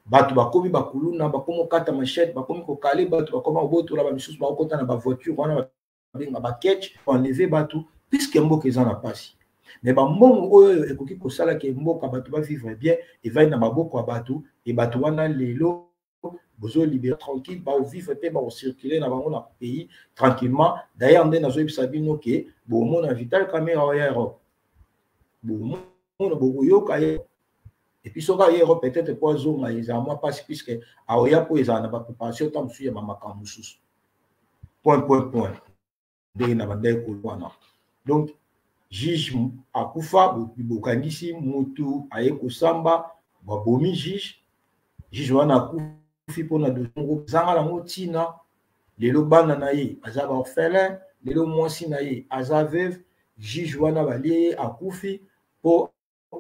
Speaker 1: bato bakomi bakuluna, bakomi kokata machette, bakomi kokale bato, bakomi kobotola bamisusu, bakokota na bavoiture wana babenga baketch, enlever bato, puisque mboka eza na mpasi. Mais bambongo oyo ekoki kosala ke mboka bato bavivre bien evai na maboko ya bato, e bato wana lelo bozolibérer tranquille, baovivre mpe bakocircule na bango na pays tranquillement. D'ailleurs nde nazoyebisa bino ke bomona Vital Kamerhe oya Europe, bomona, bokoyoka ye. Et puis soki aye Europe, peut-être po azonga ezala mwa mpasi, puisque aoya mpo ezala na bapréparation ta mosusu ya bamakambo mosusu, point point point, ndenge na bandaki kolwana. Donc juge akufa, bokangisi mutu aye kosamba, babomi juge. Juge wana akufi mpona dossier moko zanga nango ntina. Lelo bana na ye aza baorphelin, lelo mwasi na ye aza veuve. Juge wana balie ye, akufi mpo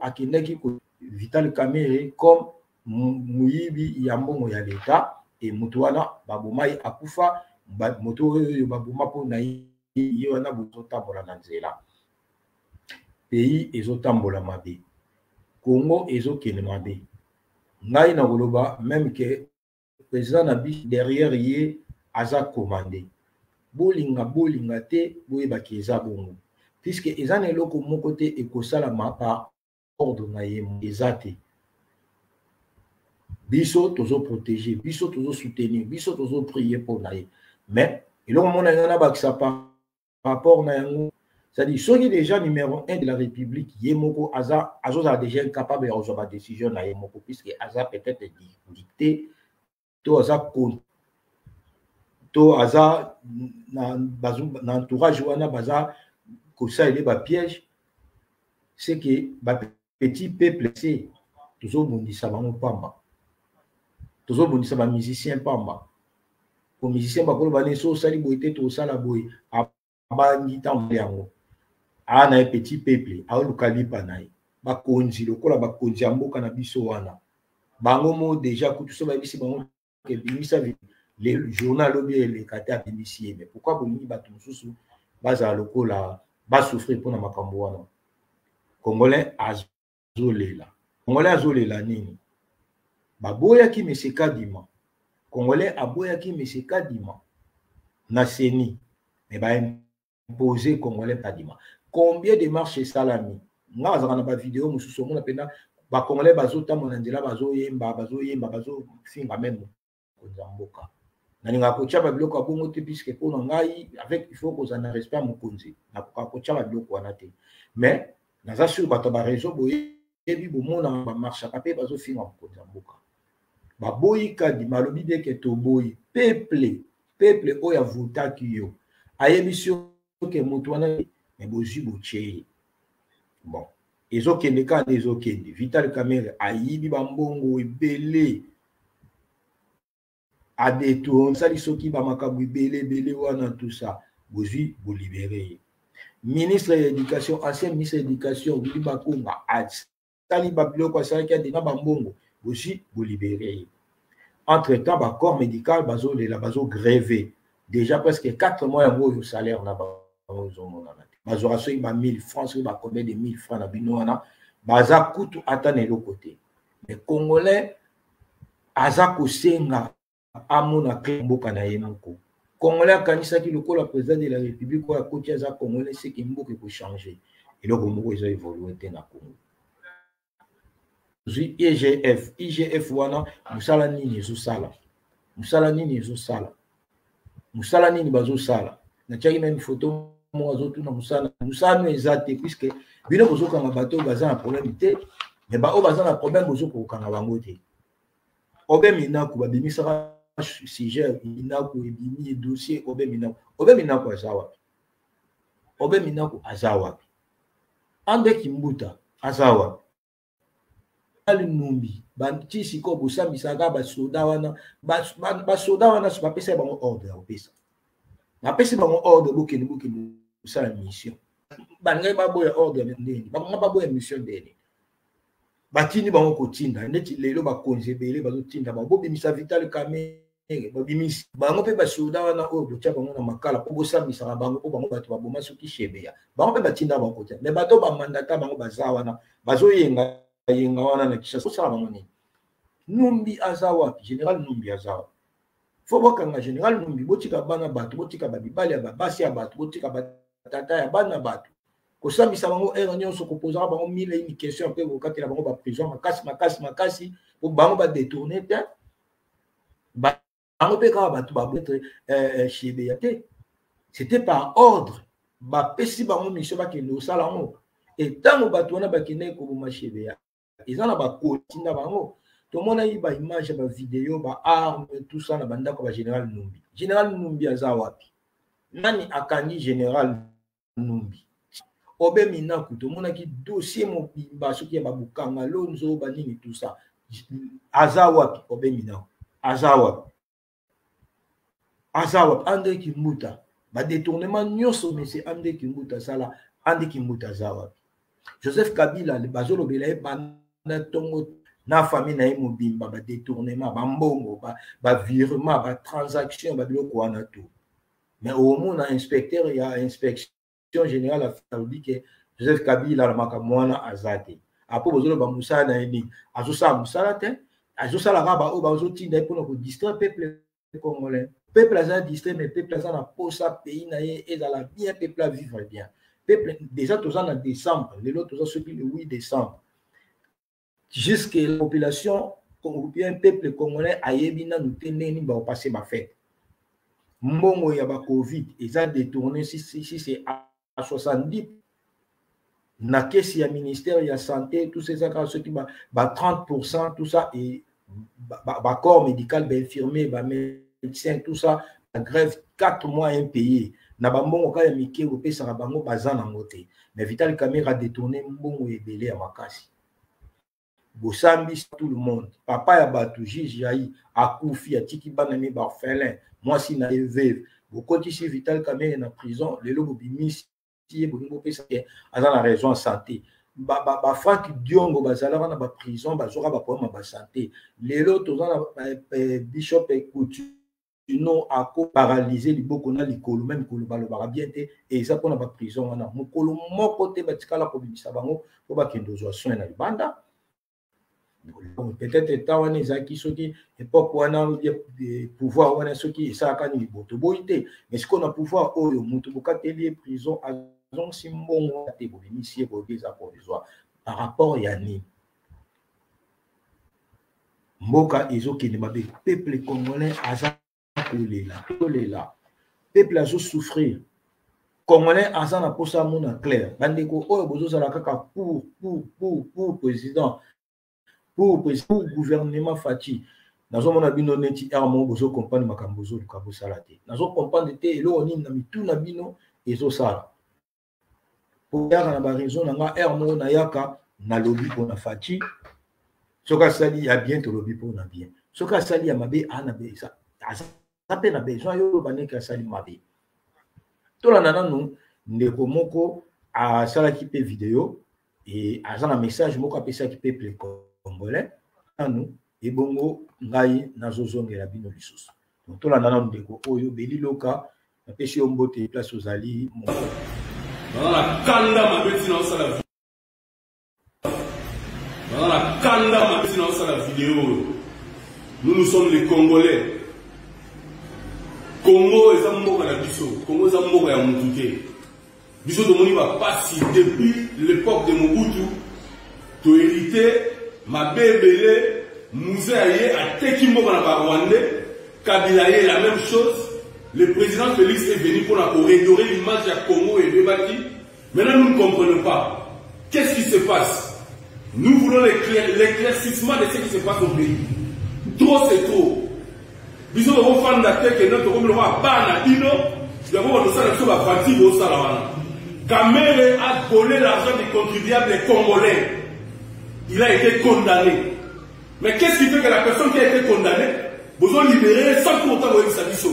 Speaker 1: akendaki ko Vital Kamerhe comme moyibi ya mbongo ya leta, e moto wana baboma ye, akufa. Moto oyo baboma mpo na ye, ye wana bozotambola na nzela. Pays ezotambola mabe, Congo ezokende mabe. Ngai na koloba même ke président na biso derrière ye aza commandé. Bolinga bolinga te, boyebaki eza bongo, puisque eza na eloko moko te ekosalama par ordre na ye, eza te. Biso tozoprotéger, biso tozosoutenir, biso tozoprier mpo na ye. Mais eloko mona nga nabakisa par rapport na yango, C'est-à-dire soki déjà numéro 1 de la République ye moko aza azozala déjà incapable ya kozwa badécision na ye moko, puisque aza peut-être dicté to aza to aza na entourage wana baza kosalela bapiège, c'est que bapetit peuple se tozobundisa bango pamba, tozobundisa bamusicien pamba. Po musicien bakoloba nini? So osali boye te, tosala boye. Abangi ntango yango aa na ye petit peuple aoluka lipa na ye. Bakonzi lokola bakonzi ya mboka na biso wana, bango mo déjà kutu so bayebisi bango ke bimisa le journal alobi eleka te, abimisi ye. Mais pourquoi bolingi bato mosusu bazala lokola basouffrir mpona makambo wana? Congolais azolela, Congolais azolela nini? Baboyaki monsieur Kadima, Congolais aboyaki monsieur Kadima na CENI, mais baimpose Congolais Kadima. Combien de marche esalami? Nga bazalaka na bavideo mosusu, omona mpenza bacongolais bazotambola na nzela, bazoyemba, bazoyemba, bazofinga même mokonzi ya mboka. Nalingaka kotia babiloko ya bongo te, puisque mpo na ngai avec il faut kozala na respect ya mokonzi. Nakoka kotia babiloko wana te, mais naza sur bato ya bareseau, boyebi, bomona bamarchaka mpe bazofinga mokonzi ya mboka. Baboyi Kadima, alobi beke toboyi. Peuple, peuple oyo avotaki yo ayebisi yo ke moto wana, me bozwi, botie ye. Bon, ezokende kaka nde ezokende. Vital Kamerhe ayibi bambongo ebele, adetourne, asali soki bamakambo ebele ebele wana, tout ça, bozwi, bolibere ye. Ministre ya éducation, ancien ministre ya éducation Willy Bakonga, asali babiloko asalaki, adena bambongo, bozwi, bolibere ye. Entre temps bacorps médical bazolela, bazogrève déjà presque 4 mois yango oyo. Salaire na bango ezomonana te. Bazwaka soki ba 1000 francs, soki ba combien de 1000 francs na bino wana, baza kutu ata na eloko te. Mais Congolais aza kosenga amona clé mboka na ye moko. Congolais akanisaki lokola président de la République oyo akoti aza Congolais, seke mboka ekochange. Eloko moko eza évolue te na Congo. Zwi IGF, IGF wana mosala nini ezosala? Mosala nini ezosala? Mosala nini bazosala? Natiaki même photo moko, azotuna mosala. Mosala no eza te, puisque bino bozokanga bato oyo baza na problème te, mais baoyo baza na problème bozokokanga bango te. Aubin Minaku, babimisaka sujet Minaku, ebimi dossier Aubin Minaku. Aubin Minaku aza wapi? Aubin Minaku aza wapi? André Kimbuta aza wapi? Ali Numbi, ti sikoyo bosambisaka basoda wana. Basoda wana bapesa bango ordre ya kopesa, bapesi bango ordre: bokende, bokende kosala mission. Balingai baboya ordre ndeni? Bakonga baboya mission ndeni? Batindi bango kotinda neti lelo bakonzi ebele bazotinda bango bobimisa Vital Kamerhe, babimisi bango mpe. Basoda wana oyo botia bango na Makala mpo bosambisaka bango, mpo bango bato baboma soki Chebeya, bango mpe batinda bango kotia. Mais bato bamandata bango baza wana, bazoyenga yenga wana na Kinshasa, kosala bango nini? Numbi aza wapi? Général Numbi aza wapi? Fo bokanga général Numbi. Botika bana bato, botika bamibali ya babasi ya bato, botika batata ya bana bato, kosambisa bango heure nyonso, kopozaka bango mille une question, mpe kokatela bango baprison makasi makasi makasi, po bango badétourne te. Bango mpe kaka bato babotre Chebeya te, c'était par ordre. Bapesi bango mission, bakende kosala yango. Etango bato wana bakendaki koboma Chebeya, eza na bakotinda bango. Tomonaki baimage ya bavideo, baarme, tout ça na bandako ya bagénéral Numbi. Général Numbi aza wapi? Nani akangi général Numbi? Aubin Minaku, tomonaki dossier mobimba soki ya babukanga lonzo banini, tout ça, aza wapi? Aubin Minaku aza wapi? Aza wapi? André Kimbuta, badétournement nyonso monsieur André Kimbuta asala, André Kimbuta aza wapi? Joseph Kabila, bazolobela ye banda ntongo na famille na ye mobimba, badétournement, bambongo, bavirement, batransaction, babiloko wana tout. Mais omona inspecteur ya inspection générale alobi ke Joseph Kabila na makambo wana aza te. Apo bozoloba mosala na ye nini? Azosala mosala te, azosala kaka baoyo bazotinda ye mpona kodistraire peuple congolais. Peuple aza distrait, mais peuple aza na posa pays na ye ezala bien, peuple avivre bien. Peuple déjà, toza na décembre lelo, toza soki le 8 décembre. Jusque la population ou bien peuple congolais ayebi nanu te ndenge nini bakopase bafete. Mbongo ya bacovid eza détourné, si, si, si c'est 70 na caisse ya ministère ya santé, tout ça ezaka soki ba, ba 30%, tout ça, et ba, ba corps médical, ba infirmier, ba médecin, tout ça, ba grève 4 mois impayé na bambongo kaka ya mike kopesaka bango, baza nango te. Mais Vital Kamerhe a détourné mbongo ebele ya makasi. Bosambisi tout le monde. Papa ya bato, juge Yai, akufi, atiki bana ne baorphelin, mwasi na ye veuve. Bokotisi Vital Kamerhe na prison, lelo bobimisi ye, bolingi bopesa ye, aza na raison ya santé. Ba Frank Diongo bazalaka na baprison, bazwaka baproblème ya basanté. Lelo toza na bishop Kutino, ako paralyse liboko na likolo, même koloba balobaka bien te. Eza mpona baprison wana, mokolo moko te batikala kobimisa bango mpo bakende kozwa soin na libanda. Peut-être eta wana ezalaki soki époque wana, pouvoir wana, soki esalaka nini, bo toboyi te. Mais sikoyo na pouvoir oyo, moto bokateli ye prison, azongisi mbongo te, bobimisi ye, boyebi eza provisoire. Par rapport ya nini? Mboka ezokende mabe, peuple congolais aza kolela, tolela, peuple azosouffrir. Congolais aza na mposa amona clair. Bandeko oyo bozozala kaka pour président, pour gouvernement Fatshi, nazomona bino neti aire moko bozocomprendre makambo bozoluka bosala te. Nazocomprendre te eloko nini na mitu na bino ezosala. Po yaka na baraison na nga, aire moko nayaka, nalobi mpona Fatshi. Soki asali ya bien, tolobi mpona bien. Soki asali ya mabe, aza mpe na besoin yo oloba ndenge asali mabe. Tolanda nanu ndeko moko asalaki mpe video e aza na message moko apesaki peuple congolais nanu. Ebongo ngai nazozongela bino lisusu. Donc tolanda nanu ndeko oyo Beli Loka. Napesi yo mbote place ozali.
Speaker 5: Naza na kanda mabe ntina osala, naza na kanda mabe ntina osala video oyo. Nous, nous sommes les Congolais. Congo eza mboka na biso, Congo eza mboka ya mutu te. Biso tomoni bapasi depuis l'époque de Mobutu, tohérité mabe ebele. Mzee aye, ateki mboka na Barwandais. Kabila ye, la même chose. Le président Félix est venu pour redorer l'image ya Congo ebebaki. Maintenant, nous ne comprenons pas qu'est-ce qui se passe. Nous voulons l'éclaircissement de ce qui se passe au pays. Trop, c'est trop. Biso tokofanda te ke no tokomi lokola bana bino yango batosala biso bafati bosala wana. Kamerhe a volé l'argent des contribuables congolais, il a été condamné. Mais qu'est-ce qui fait que la personne qui a été condamnée, besoin libérer sans pour autant boyebisa biso?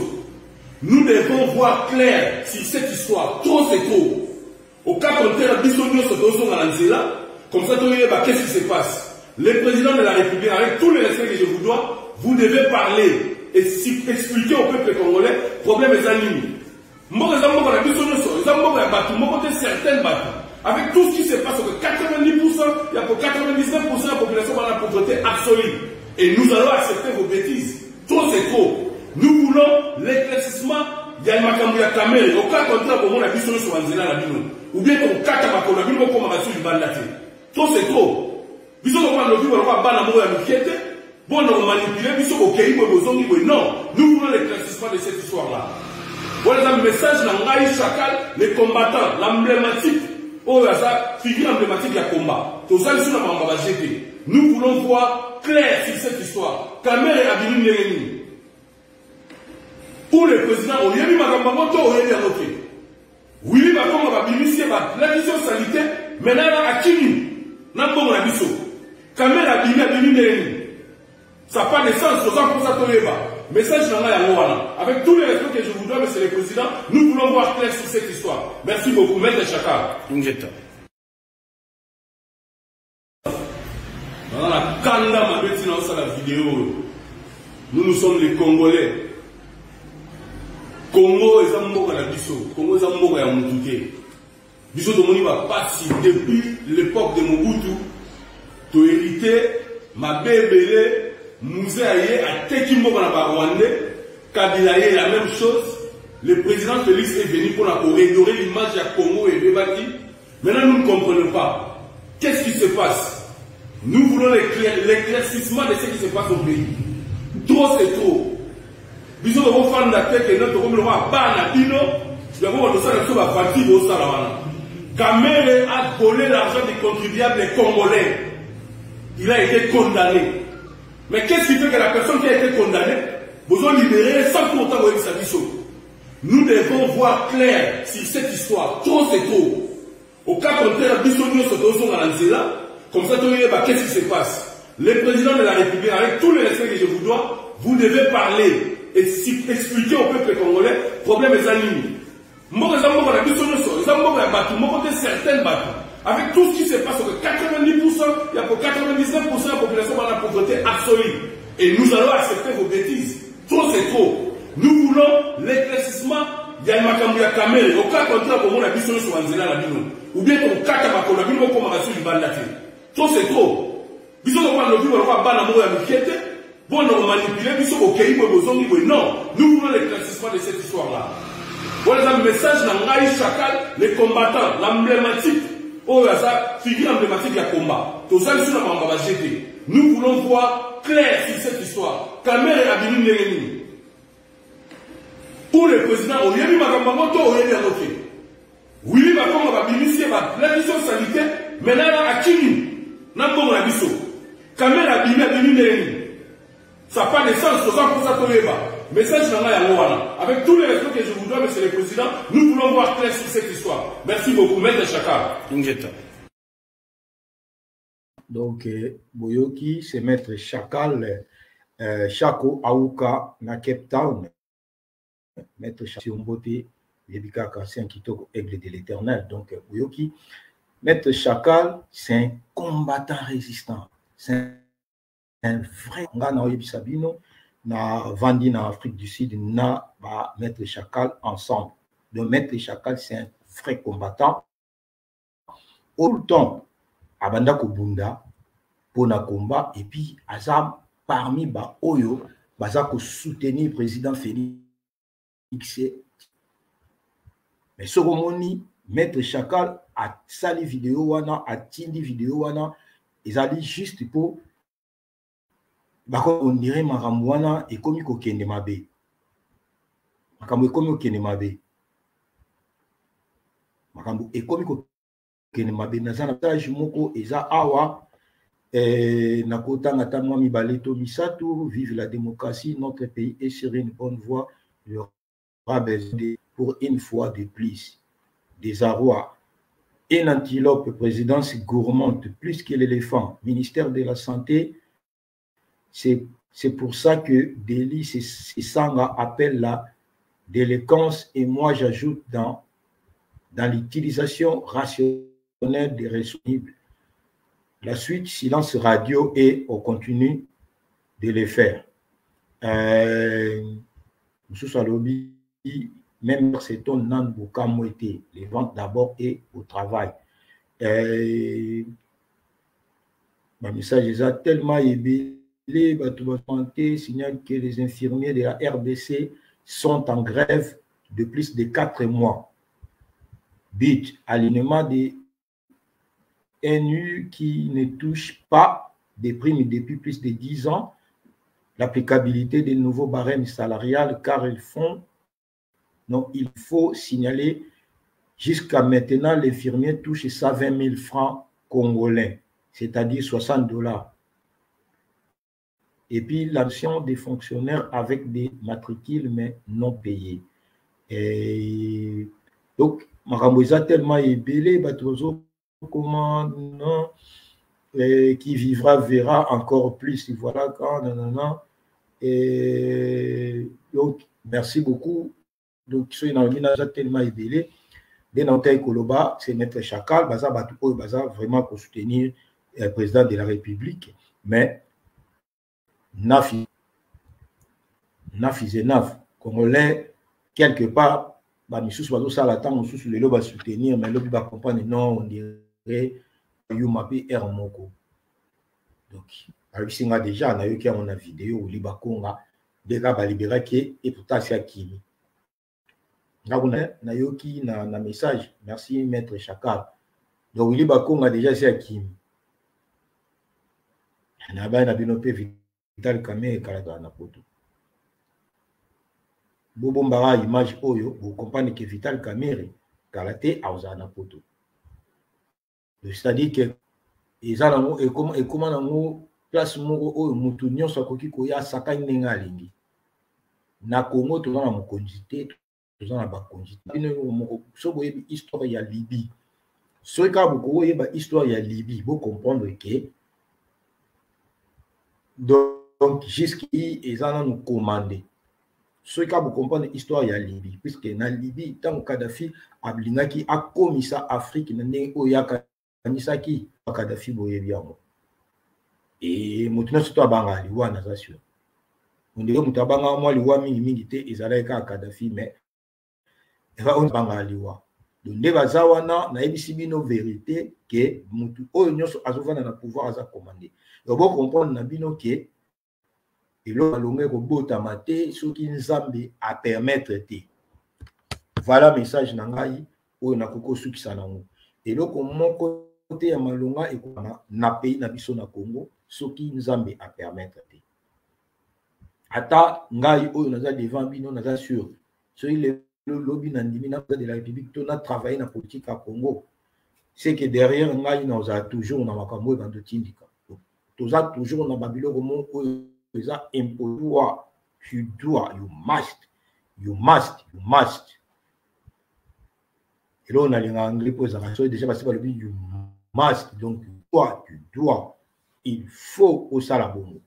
Speaker 5: Nous devons voir clair sur cette histoire. Trop, c'est trop. Au cas contraire, biso nyonso tozonga na nzela, comme ça toyeba qu'est-ce qui se passe. Le président de la République, avec tout le respect que je vous dois, vous devez parler et expliquer au peuple congolais problème eza nini. Mboka eza mboka na biso nyonso, eza mboka ya bato moko te, certaines bato. Avec tout ce qui se passe, que 90%, il y a pour 99% de la population dans la pauvreté absolue, et nous allons accepter vos bêtises? Trop, c'est trop. Nous voulons l'éclaircissement ya makambo ya Kamerhe. Au cas contraire, komona biso nyonso banzela na bino, ou bien tokokata makolo na bino, bokoma basu libanda te. Trop, c'est trop. Biso tokoma lobi baloka bana moko ya mike te bona komanipuler biso, bokei boye, bozongi boye. Non, nous voulons l'éclaircissement de cette histoire là. Voilà eza message na ngai, Chacal le combattant, l'emblématique oyo aza figure emblématique ya combat. Toza liso na makambo ya baje te. Nous voulons voir clair sur cette histoire. Kamerhe abimi ndenge nini? Ou le président oyebi makambo yango to oyebi yango te? Willy Bakonga, babimisi ye, balakisi yo saleté, maintenant akimi na mbongo na biso. Kamerhe abimi, abimi ndenge nini? Ça n'a pas de sens. Toza mposa toyeba. Message na ngai yango wana. Avec tout le respect que je vous dois, monsieur le président, nous voulons voir clair sur cette histoire. Merci beaucoup, maître Chakal.
Speaker 6: Ingeta.
Speaker 5: Naza na kanda mabe ntina osala video oyo. Nous, nous sommes les Congolais. Congo eza mboka na biso, Congo eza mboka ya mutu te. Biso tomoni bapasi depuis l'époque de Mobutu, tohérité mabe ebele. Mzee aye, ateki mboka na Barwandais. Kabila ye, la même chose. Le président Félix est venu pour redorer l'image ya Congo ebebaki. Maintenant, nous ne comprenons pas qu'est-ce qui se passe. Nous voulons l'éclaircissement de ce qui se passe au pays. Trop, c'est trop. Biso tokofanda te ke no tokomi lokola bana bino. Yango batosala biso bafati bosala wana. Kamere a volé l'argent des contribuables congolais. Il a été condamné. Mais qu'est-ce qui fait que la personne qui a été condamnée, vous ont libéré sans pour autant koyebisa biso? Nous devons voir clair sur cette histoire. Trop, c'est trop. Au cas contraire, biso nyonso tozonga na nzela, comme ça toyeba qu'est-ce qui se passe. Le président de la République, avec tout le respect que je vous dois, vous devez parler et expliquer au peuple congolais problème eza nini. Mboka eza mboka na biso nyonso, eza mboka ya bato moko te, certaines bato. Avec tout ce qui se passe, 90%, il y a 99% de la population dans la pauvreté absolue. Et nous allons accepter vos bêtises. Trop, c'est trop. Nous voulons l'éclaircissement ya makambo ya Kamere. Au cas contraire, komona biso nyonso na nzela na bino. Ou bien kokata makolo na bino bokoma basu libanda te. Trop, c'est trop. Biso tokoma lobi lokola bana moko ya mike te. Bon, on manipule biso bokei boye bozongi boye. Non, nous voulons l'éclaircissement de cette histoire-là. Voilà un message na ngai Chacal, les combattants, l'emblématique. Oyo aza figure emblématique ya combat. Tozali sur na makambo ya ba GT. Nous voulons voir clair sur cette histoire. Kamere abimi ndenge nini? Pour le président, oyebi makambo yango to oyebi yango te? Willy Bakonga babimisi ye balaki biso salite, maintenant là akimi na mbongo na biso. Kamere abimi, abimi ndenge nini? Ça n'a pas de sens, toza mposa toyeba. Message na ngai yango wana. Avec tout le respect que je vous dois, monsieur le président, nous voulons voir clair sur cette histoire. Merci beaucoup, Maître Chakal.
Speaker 6: Ingeta.
Speaker 1: Donc, Boyoki, c'est Maître Chakal, Chako Aouka na Cape Town. Maître Chakal Mbote, Yebikaka, c'est un kitoko aigle de l'éternel. Donc, Boyoki, Maître Chakal, c'est un combattant résistant. C'est un vrai nga na oyebisa bino na vandi na Afrique du Sud na ba Maître Chakal ensemble. Donc Maître Chakal, c'est un vrai combattant. Tout le temps abanda kobunda pona combat et puis aza parmi ba oyo baza ko soutenir président Félix. Mais sokomoni Maître Chakal a sali vidéo wana, a tindi vidéo wana, ezali juste pour bako on dirait makambo wana ekomi kokende mabe. Makambo ekomi kokende mabe. Makambo ekomi kokende mabe. Naza na page moko eza awa, nakotanga ata mwa mibale to misato. Vive la démocratie, notre pays est sur une bonne voie. Il y aura besoin de, pour une fois de plus. Désarroi. Une antilope, présidence gourmande, plus que l'éléphant. Ministère de la Santé, c'est pour ça que Delly Sesanga appelle la délinquance et moi j'ajoute dans l'utilisation rationnelle des ressources. La suite, silence radio et on continue de les faire. Monsieur Salobi, même c'est ton nan bokamwete, les ventes d'abord et au travail. Ma message est tellement ébélé, bato ba santé signale que les infirmiers de la RDC sont en grève de plus de 4 mois. But, alignement des NU qui ne touche pas des primes depuis plus de 10 ans, l'applicabilité des nouveaux barèmes salariales car ils font, non, il faut signaler jusqu'à maintenant l'infirmier touche 120 000 francs congolais, c'est-à-dire 60 $. Et puis l'action des fonctionnaires avec des matricules mais non payés. Et donc, makambo eza tellement ebele, bato bazo comment, non, et qui vivra verra encore plus. Voilà quand, non, non, non. Et donc, merci beaucoup. Donc, soki na lobi naza tellement ebele, nde na otaki koloba, c'est Maître Chakal, baza bato oyo baza vraiment kosoutenir président de la République, mais nafi, nafi zenaf, congolais, quelque part, ba misusu bazosala ntango mosusu lelo ba soutenir, mais lobi ba comprendre, non, on dirait yuma pe R moko. Donc, bayebisi nga déjà, nayoki yango na vidéo, Willy Bakonga, ndenge balibéraki ye, et pourtant asi akimi. Nga kuna nayoki na message, merci Maître Chakal. Donc Willy Bakonga déjà asi akimi. Na bana na bino pe Vital Kamerhe ekalaka na poto. Bobombaka image oyo, bocomprendre ke Vital Kamerhe kala te akozala na poto. C'est-à-dire que eza nango ekoma, ekoma nango place moko oyo mutu nyonso akoki koya asakani ndenge alingi. Na Congo toza na mokonzi te, toza na bakonzi te. Bino moko soki boyebi histoire ya Libye, soki kaka bokoki koyeba histoire ya Libye, bo comprendre ke donc jusqu'ici eza nanu commandé. Soki kaka bocomprendre histoire ya Libye, puisque na Libye ntango Kadhafi alingaki akomisa Afrique na ndenge oyo akanisaki, Kadhafi boyebi yango, e moto nyonso to abanga liwa, naza sur ondenge moto abangaka mwa liwa mingimingi te, ezalaki kaka Kadhafi, mais abangaka liwa. Donc nde baza wana, nayebisi bino vérité ke motu oyo nyonso azovanda na pouvoir aza commandé. Donc bocomprendre na bino ke eloko alonga ekobotama te soki Nzambe apermettre te. Voilà message na ngai oyo nakoki kosukisa nango. Eloko moko te ya malonga ekobama na pays na biso na Congo soki Nzambe apermettre te. Ata ngai oyo naza devant bino, naza sûr soki lelo lobi na ndimi na président de la République to na travailler na politique ya Congo, c'est que derrière ngai nazala toujours na makambo oyo bando tindika. Toza toujours na babiloko moko oyo eza impotoire. You dois, you must, you must, you must. Eloko nalingaka anglais mpo ezalaka soki déjà basi balobi you must, donc toi tu dois, il faut osala bongo.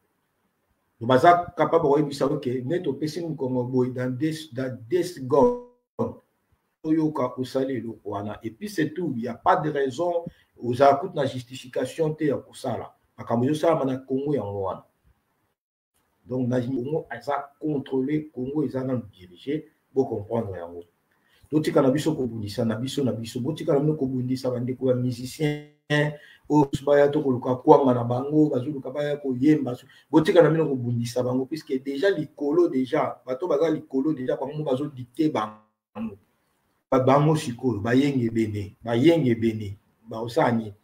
Speaker 1: Donc baza capable koyebisa oke nde topesi mokongo boye dans 2 secondes oyoka osali eloko wana, et puis c'est tout. Y a pas de raison, ozala kutu na justification te ya kosala makambo ezosalama na Congo. Yango wana, donc na Congo eza contrôlé, Congo eza nanu dirigé. Bocomprendre yango. Totika na biso kobundisa na biso na biso, botika na bino kobundisa bandeko ya musicien oyo baya to koluka kwanga na bango, bazoluka baya koyemba. Botika na bino kobundisa bango, puisque déjà likolo, déjà bato baza likolo, déjà bango mo bazodicter bango. Bango sikoyo bayenge ebene, bayenge ebene, baosala nini?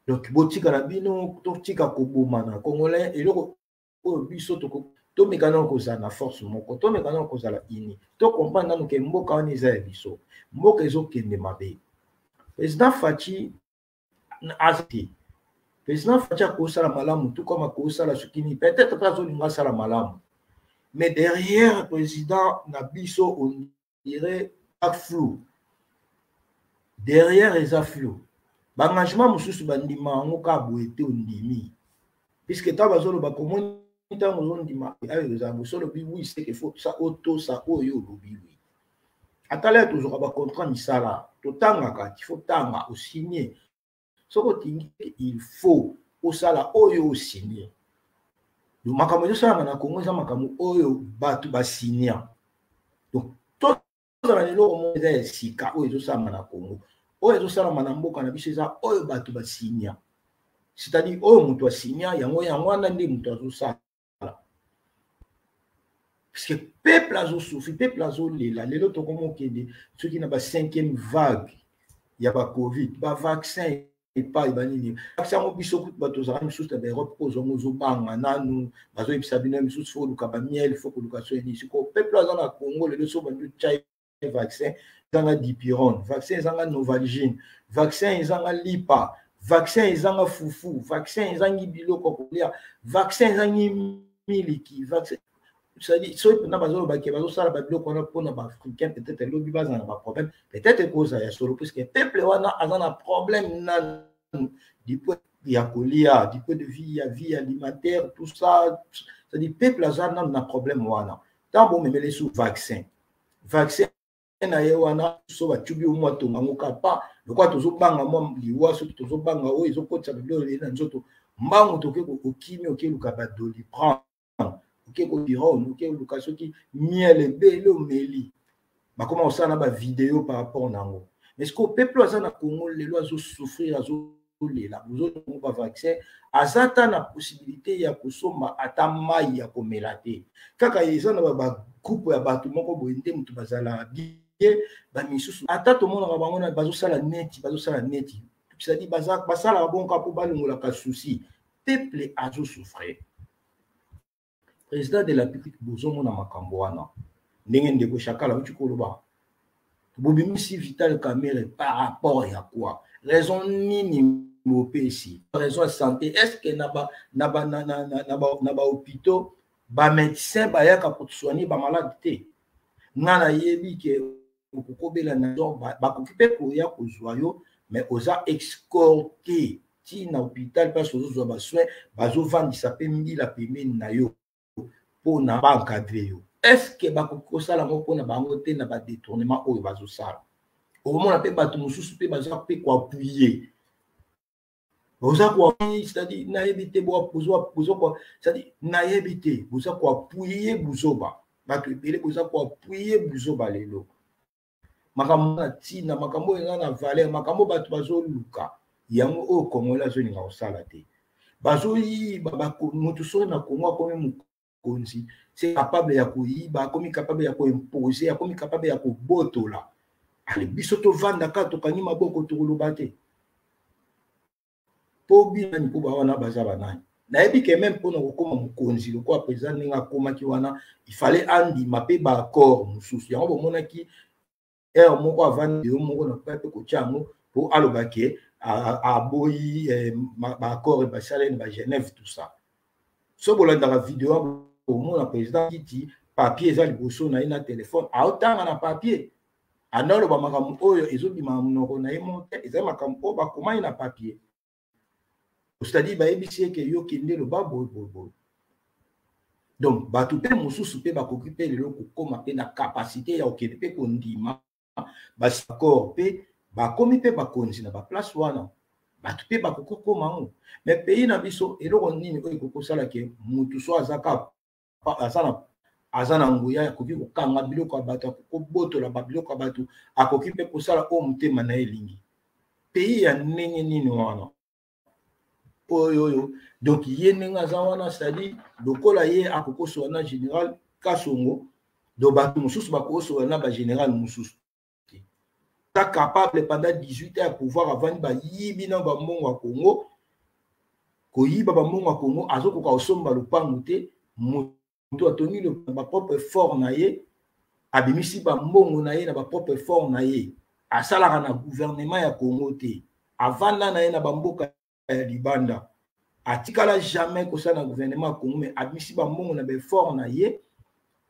Speaker 1: Donc botika na bino, totika kobomana. Congolais, eloko oyo biso tomeka nano kozala na force moko, tomeka nano kozala uni, tocomprendre nano ke mboka wana eza ya biso. Mboka ezokende mabe. Président Fatshi aza te, président Fatshi akosala malamu tout comme akosala soki nini, peut-être mpe azolinga asala malamu, mais derrière président na biso on dirait flou, derrière eza flou. Baengagement mosusu bandima yango kaka boye te, ondimi puisque ntango bazoloba komoni, ntango ozondima ayo ezala boso, olobi oui, c'est que faut sa otosa oyo olobi oui. Atala ya tozwaka bacontrat misala, totangaka, il faut tanga osigne. Soki otingi, il faut osala oyo osigne. Makambo ezosalama na Congo eza makambo oyo bato basinia. Donc tozala na eloko moko eza ya sika oyo ezosalama na Congo, oyo ezosalama na mboka na biso, eza oyo bato basinia, c'est-à-dire oyo moto asinia yango, yango wana nde moto azosala, parce que peuple azosouffrir, peuple azolela. Lelo tokoma okende soki na ba cinquième vague ya bacovid, bavaccin epai banini, vaccin yango biso kutu bato ozalaka misusu na baEurope mpo ozwango ozobanga nanu, bazoyebisa bino misusu faut koluka bamiel, faut koluka so nini. Sikoyo peuple aza na Congo lelo, so bandi otya vaccin ezanga dipyrone, vaccin ezanga Novalgine, vaccin ezanga lipa, vaccin ezanga fufu, vaccin ezangi biloko ya kolia, vaccin ezangi miliki, vaccin, c'est-à-dire soki mpenza bazolobaki bazosala babiloko wana mpona baafricain, peut-être elobi bazala na baproblème, peut-être ekozala ya solo, puisque peuple wana aza na problème nanu du point ya kolia, du point de vue ya vie alimentaire, tout ça. C'est-à-dire peuple aza nanu na problème wana. Ntango bomemele su vaccin, vaccin na ye wana, so batubi yo mwa tonga yango kapa lokola tozobanga mwa liwa, soki tozobanga oyo ezokotisa biloko na nzoto, mbangu toke okimi, okeluka badoliprane, oke kopirone, oke oluka soki miel ebele omeli. Bakoma kosala na bavideo par rapport na yango. Mais ce que peuple aza na Congo lelo azosouffrir, azolela, bozongo bavaccin, aza ata na possibilité ya kosomba ata mai ya komela te. Kaka eza na bagroupe ya bato moko boye nde moto bazala bien, bamisusu ata tomonaka bango bazosala neti bazosala neti, c'est-à-dire basalaka bongo kaka mpo balongolaka souci. Peuple azosouffrir. Président de la République, bozomona makambo wana. Ndenge ndeko Chakala auti koloba, bobimisi Vital Kamerhe par rapport ya quoi? Raison nini bopesi? Raison ya santé. Est ce que na ba na ba na na na ba na ba hôpitaux ba médecin bayaka kosoigner ba malade te? Nga nayebi ke okokobela na donc bakoki mpe koya kozwa yo, mais oza escorté ti na hôpital place ozozwa basoin, bazovandisa mpe mbila pembeni na yo mpona baencadre yo. Est-ce bakoki kosala yango mpona bango te na badétournement oyo bazosala? Okomona mpe bato mosusu mpe baza mpe koappuyer, boza koappuyer, c'est-à-dire nayebi te, c'est-à-dire nayebi te, boza koappuyer buzoba. Bato ebele boza koappuyer buzoba lelo. Makambo na ntina, makambo oyo eza na valeur, makambo bato bazoluka yango oyo Congolais azolinga kosala te. Bazoyiba moto soki na Kongo akomi mokonzi, c'est capable ya koyiba, akomi capable ya koimpose, akomi capable ya kobotola. Ale biso tovandaka, tokangi maboko, tokoloba te mpo binani, mpo bawana baza banani? Nayebi ke même mpona kokóma mokonzi lokola président ndenge akomaki wana, ifale andima mpe baaccord mosusu. Yango bomonaki heure moko avandi yo moko na mpe kotia yango mpo aloba ke aboyi baaccord basaleli na baGenève, tout ça. So bolandaka video, omona président kiti papier eza liboso na ye na telefone, aotanga na papier, anda oloba makambo oyo ezobima na monoko na ye moko te, ezali makambo oyo bakomaki na papier, c'est-à-dire bayebisi eke yo kende loba boye boye boye. Donc bato mpe mosusu mpe bakoki mpe lelo kokóma mpe na capacité ya kokende mpe kondima baaccord, mpe bakomi mpe bakonzi na baplace wana. Bato mpe bakoki kokóma yango. Mais pays na biso, eloko nini oyo ekoki kosala ke motu so aza ka aza na nguya, akoki kokanga biloko ya bato, akoki kobotola babiloko ya bato, akoki mpe kosala oyo motema na ye elingi? Pays ya ndenge nini wana oyo oyo? Donc ye ndenge aza wana, c'est-à-dire lokola ye akokosola na général Kasongo, donc bato mosusu bakokosola na bagénéral mosusu te. Ta capable pendant 18 ans ya pouvoir, avandi, bayibi na bambongo ya Congo, koyiba bambongo ya Congo, azokoka kosomba lopango te. Moto atongi bapropre effort na ye, abimisi bambongo na ye na bapropre effort na ye, asalaka na gouvernement ya Congo te, avanda na ye na bamboka ya libanda, atikala jamais kosala na gouvernement ya Congo, mais abimisi bambongo na baeffort na ye,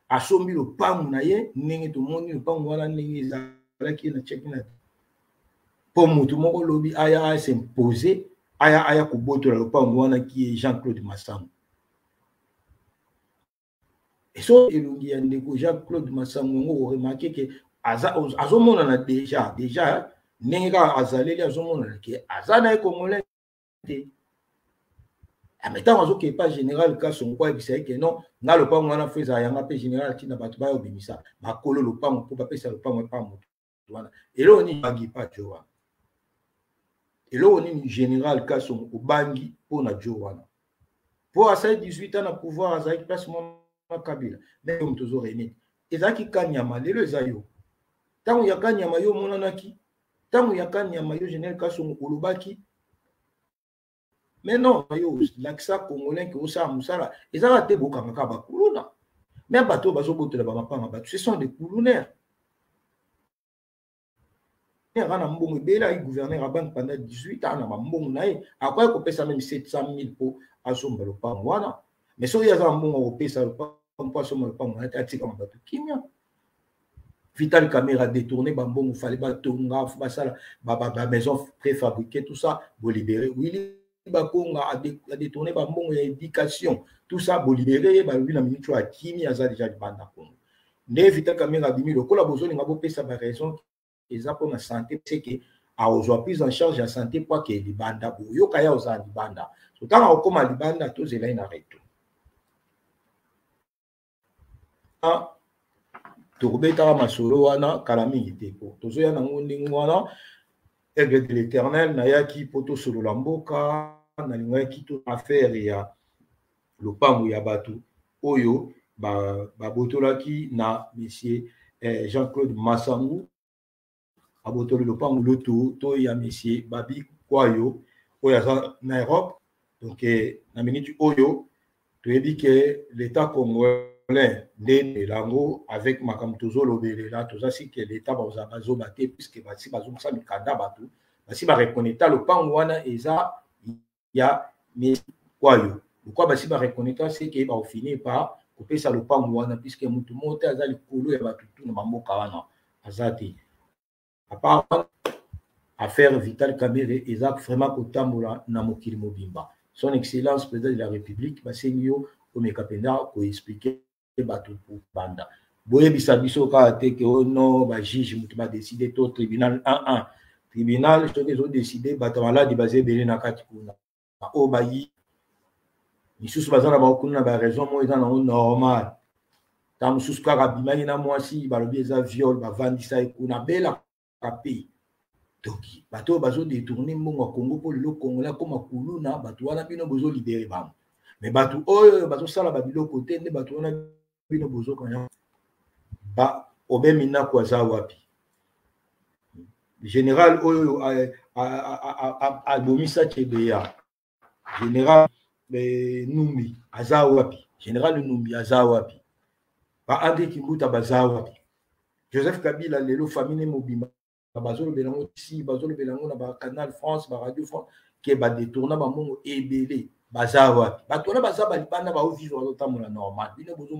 Speaker 1: asombi lopango na ye. Ndenge tomoni lopango wana ndenge ezalaki na cheki na mpo motu moko lobi aya as'impose, aya kobotola lopango wana, ki Jean-Claude Masango. So elongi ya ndeko Jean-Claude Masango yango, oremarquer ke azomonana déjà ndenge kaka azaleli, azomonana ke aza na ye congolais te. Mais ntango azokepa général Kasongo po ayebisa ye ke non, nga lopango wana fo ezala yanga, mpe général atinda bato baya obimisa bakolo lopango mpo bapesa lopango epa moto wana. Eloko nini bangi epa jo wana? Eloko nini général Kasongo obangi mpo na jo wana? Mpo asali 18 ans na pouvoir, azalaki place mwana Kabila, mais yo moto ozorene ezalaki Kanyama, lelo eza yo. Ntango ya Kanyama yo omonanaki, ntango ya Kanyama yo général Kasongo olobaki. Mais non, yo lakisa congolais ke osala mosala. Ezaka te bokangaka bakuluna, mais bato oyo bazobotola bamapanga bato, ce sont des kulunaires. Aza na mbongo ebele, ayi gouverneur ya banque pendant 18 ans, na bambongo na ye akoki kopesa même 700 000 mpo asomba lopango wana. Mais soki aza na mbongo akopesa lopango mpo asomba lopango wana te, atikama bato kimia. Vital Kamerhe détourné bambongo, fallait batonga, basala bamaison préfabriqué, tout ça, bolibéré. Willy Bakonga a détourné bambongo ya éducation, tout ça, bolibéré ye. Balobi na minute oyo akimi, aza déjà libanda Congo. Nde Vital Kamerhe abimi, lokola bozolinga bopesa baraison eza mpona santé, seke akozwa prise en charge ya santé po ake libanda. Boyoka ya ozala libanda, so ntango akokóma libanda, tozela ye na retour, tokobetaka masolo wana kala mingi te, po tozoya nango ndenge wana. Aigle de l'Éternel, nayaki mpo tosolola mboka. Nalingaki to affaire ya lopango ya bato oyo babotolaki na monsieur Jean-Claude Masangu, abotoli lopango loto to ya monsieur Babi Kwayo oyo aza na Europe. Donc na minute oyo toyebi ke l'État congolais Nde yango avec makambo tozolobelela, toza sike leta bazala bazoba te, puisque basi bazongisa mikanda, bato basi bareconnecta lopango wana eza ya kwayo. Lokwa basi bareconnecta, seke bakofinir par kopesa lopango wana, puisque motu moko te aza likolo ya bato tu na bamboka wana, aza te. À part affaire Vital Kamerhe, eza vraiment kotambola na mokili mobimba. Son Excellence Président de la République, basengi yo komeka mpenza koexpliquer bato banda boyebisa biso kaka te ke o no bajuge moto badécider to tribunal 1 tribunal soki ezodécider, bato ya maladi baza ebele na kati kuna, oyo bayi misusu baza na bango kuna na baraison moko eza nango normal. Ntango mosusu kaka abimaki na mwasi, balobi eza viol, bavandisa ye kuna, abelaka mpe. Toki bato oyo bazodétourner mbongo ya Kongo mpo lelo Kongola akóma kuluna, bato wana bino bozolibérer bango, mais bato oyo bazosala babiloko te nde bato wana bino bozokanya. Ba obemi nako aza wapi? Général oyo abomisa Chebeya, général Numbi aza wapi? Général Numbi aza wapi? Ba André Kimbuta baza wapi? Joseph Kabila lelo famille mobimba bazolobela yango, si bazolobela yango na bacanal France, baradio France, ke badétourna bambongo ebele, baza wapi? Bato wana baza balibanda, baovivre, bazotambola normal. Bino bozo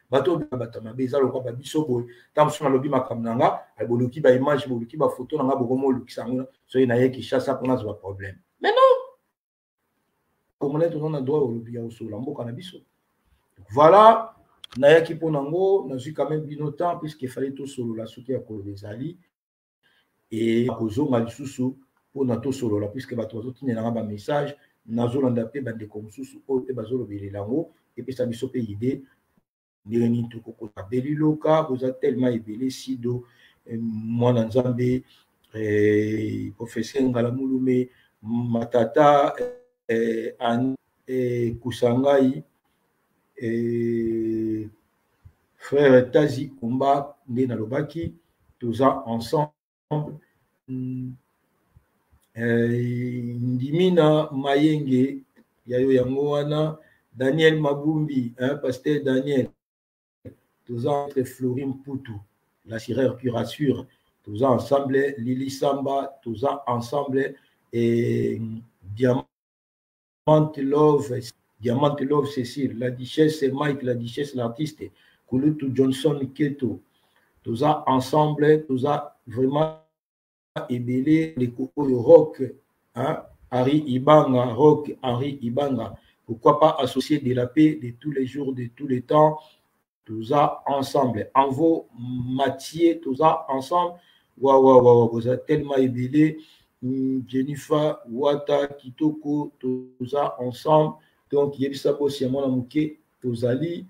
Speaker 1: bato oyo bato mabe eza lokwa babiso boye. Ntango mosusu nalobi makambo na nga, boluki baimage, boluki bafoto na nga, bokoma olukisa yango soki naye Kinshasa mpona azwa problème. Mais non, Congolais toza na droit olobi ya kosolola mboka na biso. Voilà, nayaki mpo nango, nazwi quand même bino temps, puisque efallait tosolola. Soki ya koloba ezali e kozonga lisusu mpona tosolola, puisque bato bazotindelanga bamessage, nazolanda mpe bandeko mosusu oyo mpe bazolobelela yango, epesa biso mpe idée ndenge nini tokokota. Beliloka, boza tellement ebele. Sido mwana Nzambe, professeur Ngala Mulume Matata, Kusangai, frère Tazi Kumba, nde nalobaki toza ensemble. Ndimina Mayenge yayo yango wana, Daniel Mabumbi, hein, pasteur Daniel, toza entre Florim Mputu, l'assureur qui rassure, toza ensemble. Lili Samba, toza ensemble. Et Diamant Love, Diamant Love Cécile, la duchesse Mike, la duchesse, l'artiste Kulutu Johnson Keto, toza ensemble, toza vraiment ebele. Ndeko oyo Rock, hein, Henri Ibanga, Rock Henri Ibanga, pourquoi pas, associé de la paix de tous les jours, de tous les temps, toza ensemble. Envo Mathieu, toza ensemble. Wa wa wa wa, boza tellement ebele. Jennifer Wata Kitoko, toza ensemble. Donc yebisa bosi ya mwana moke tozali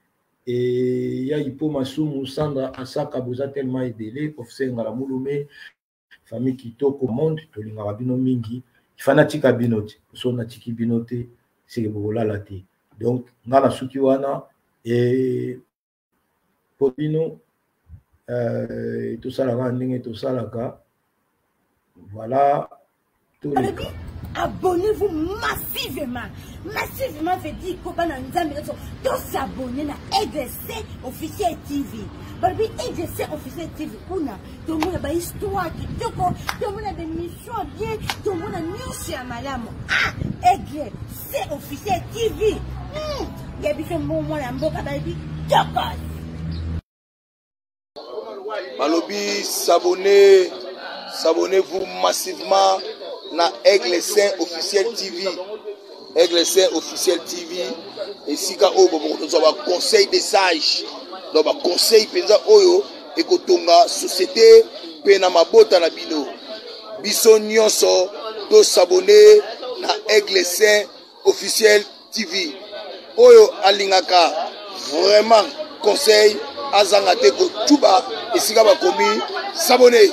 Speaker 1: e ya Ipo Masumu, Sandra Asaka, boza tellement ebele. Professeur Ngala Mulume, famille kitoko monde, tolingaka bino mingi. Ifa natika bino te, so natiki bino te, seke bokolala te. Donc nga na suki wana e po bino tosalaka ndenge tosalaka. Voilà, toleka.
Speaker 6: Abonnez-vous massivement. Massivement veut dire que bana Nzambe nyonso tos'abonner na EDC Officiel TV. Balobi EDC Officiel TV, kuna tomona bahistoire kitoko, tomona baémission bien, tomona nyonso ya malamu. Ah, Aigle C Officiel TV, ya biso mbo mwana mboka, balobi tokos.
Speaker 7: Balobi s'abonner, s'abonnez-vous massivement na Aigle Saint Officiel TV, Aigle Saint Officiel TV, esika oyo bokozwa baconseil des sages, donc baconseil mpenza oyo ekotonga société mpe na mabota na bino. Biso nyonso tos'abonner na Aigle Saint Officiel TV. Oyo alingaka vraiment conseil azanga te kotuba esika bakomi s'abonner.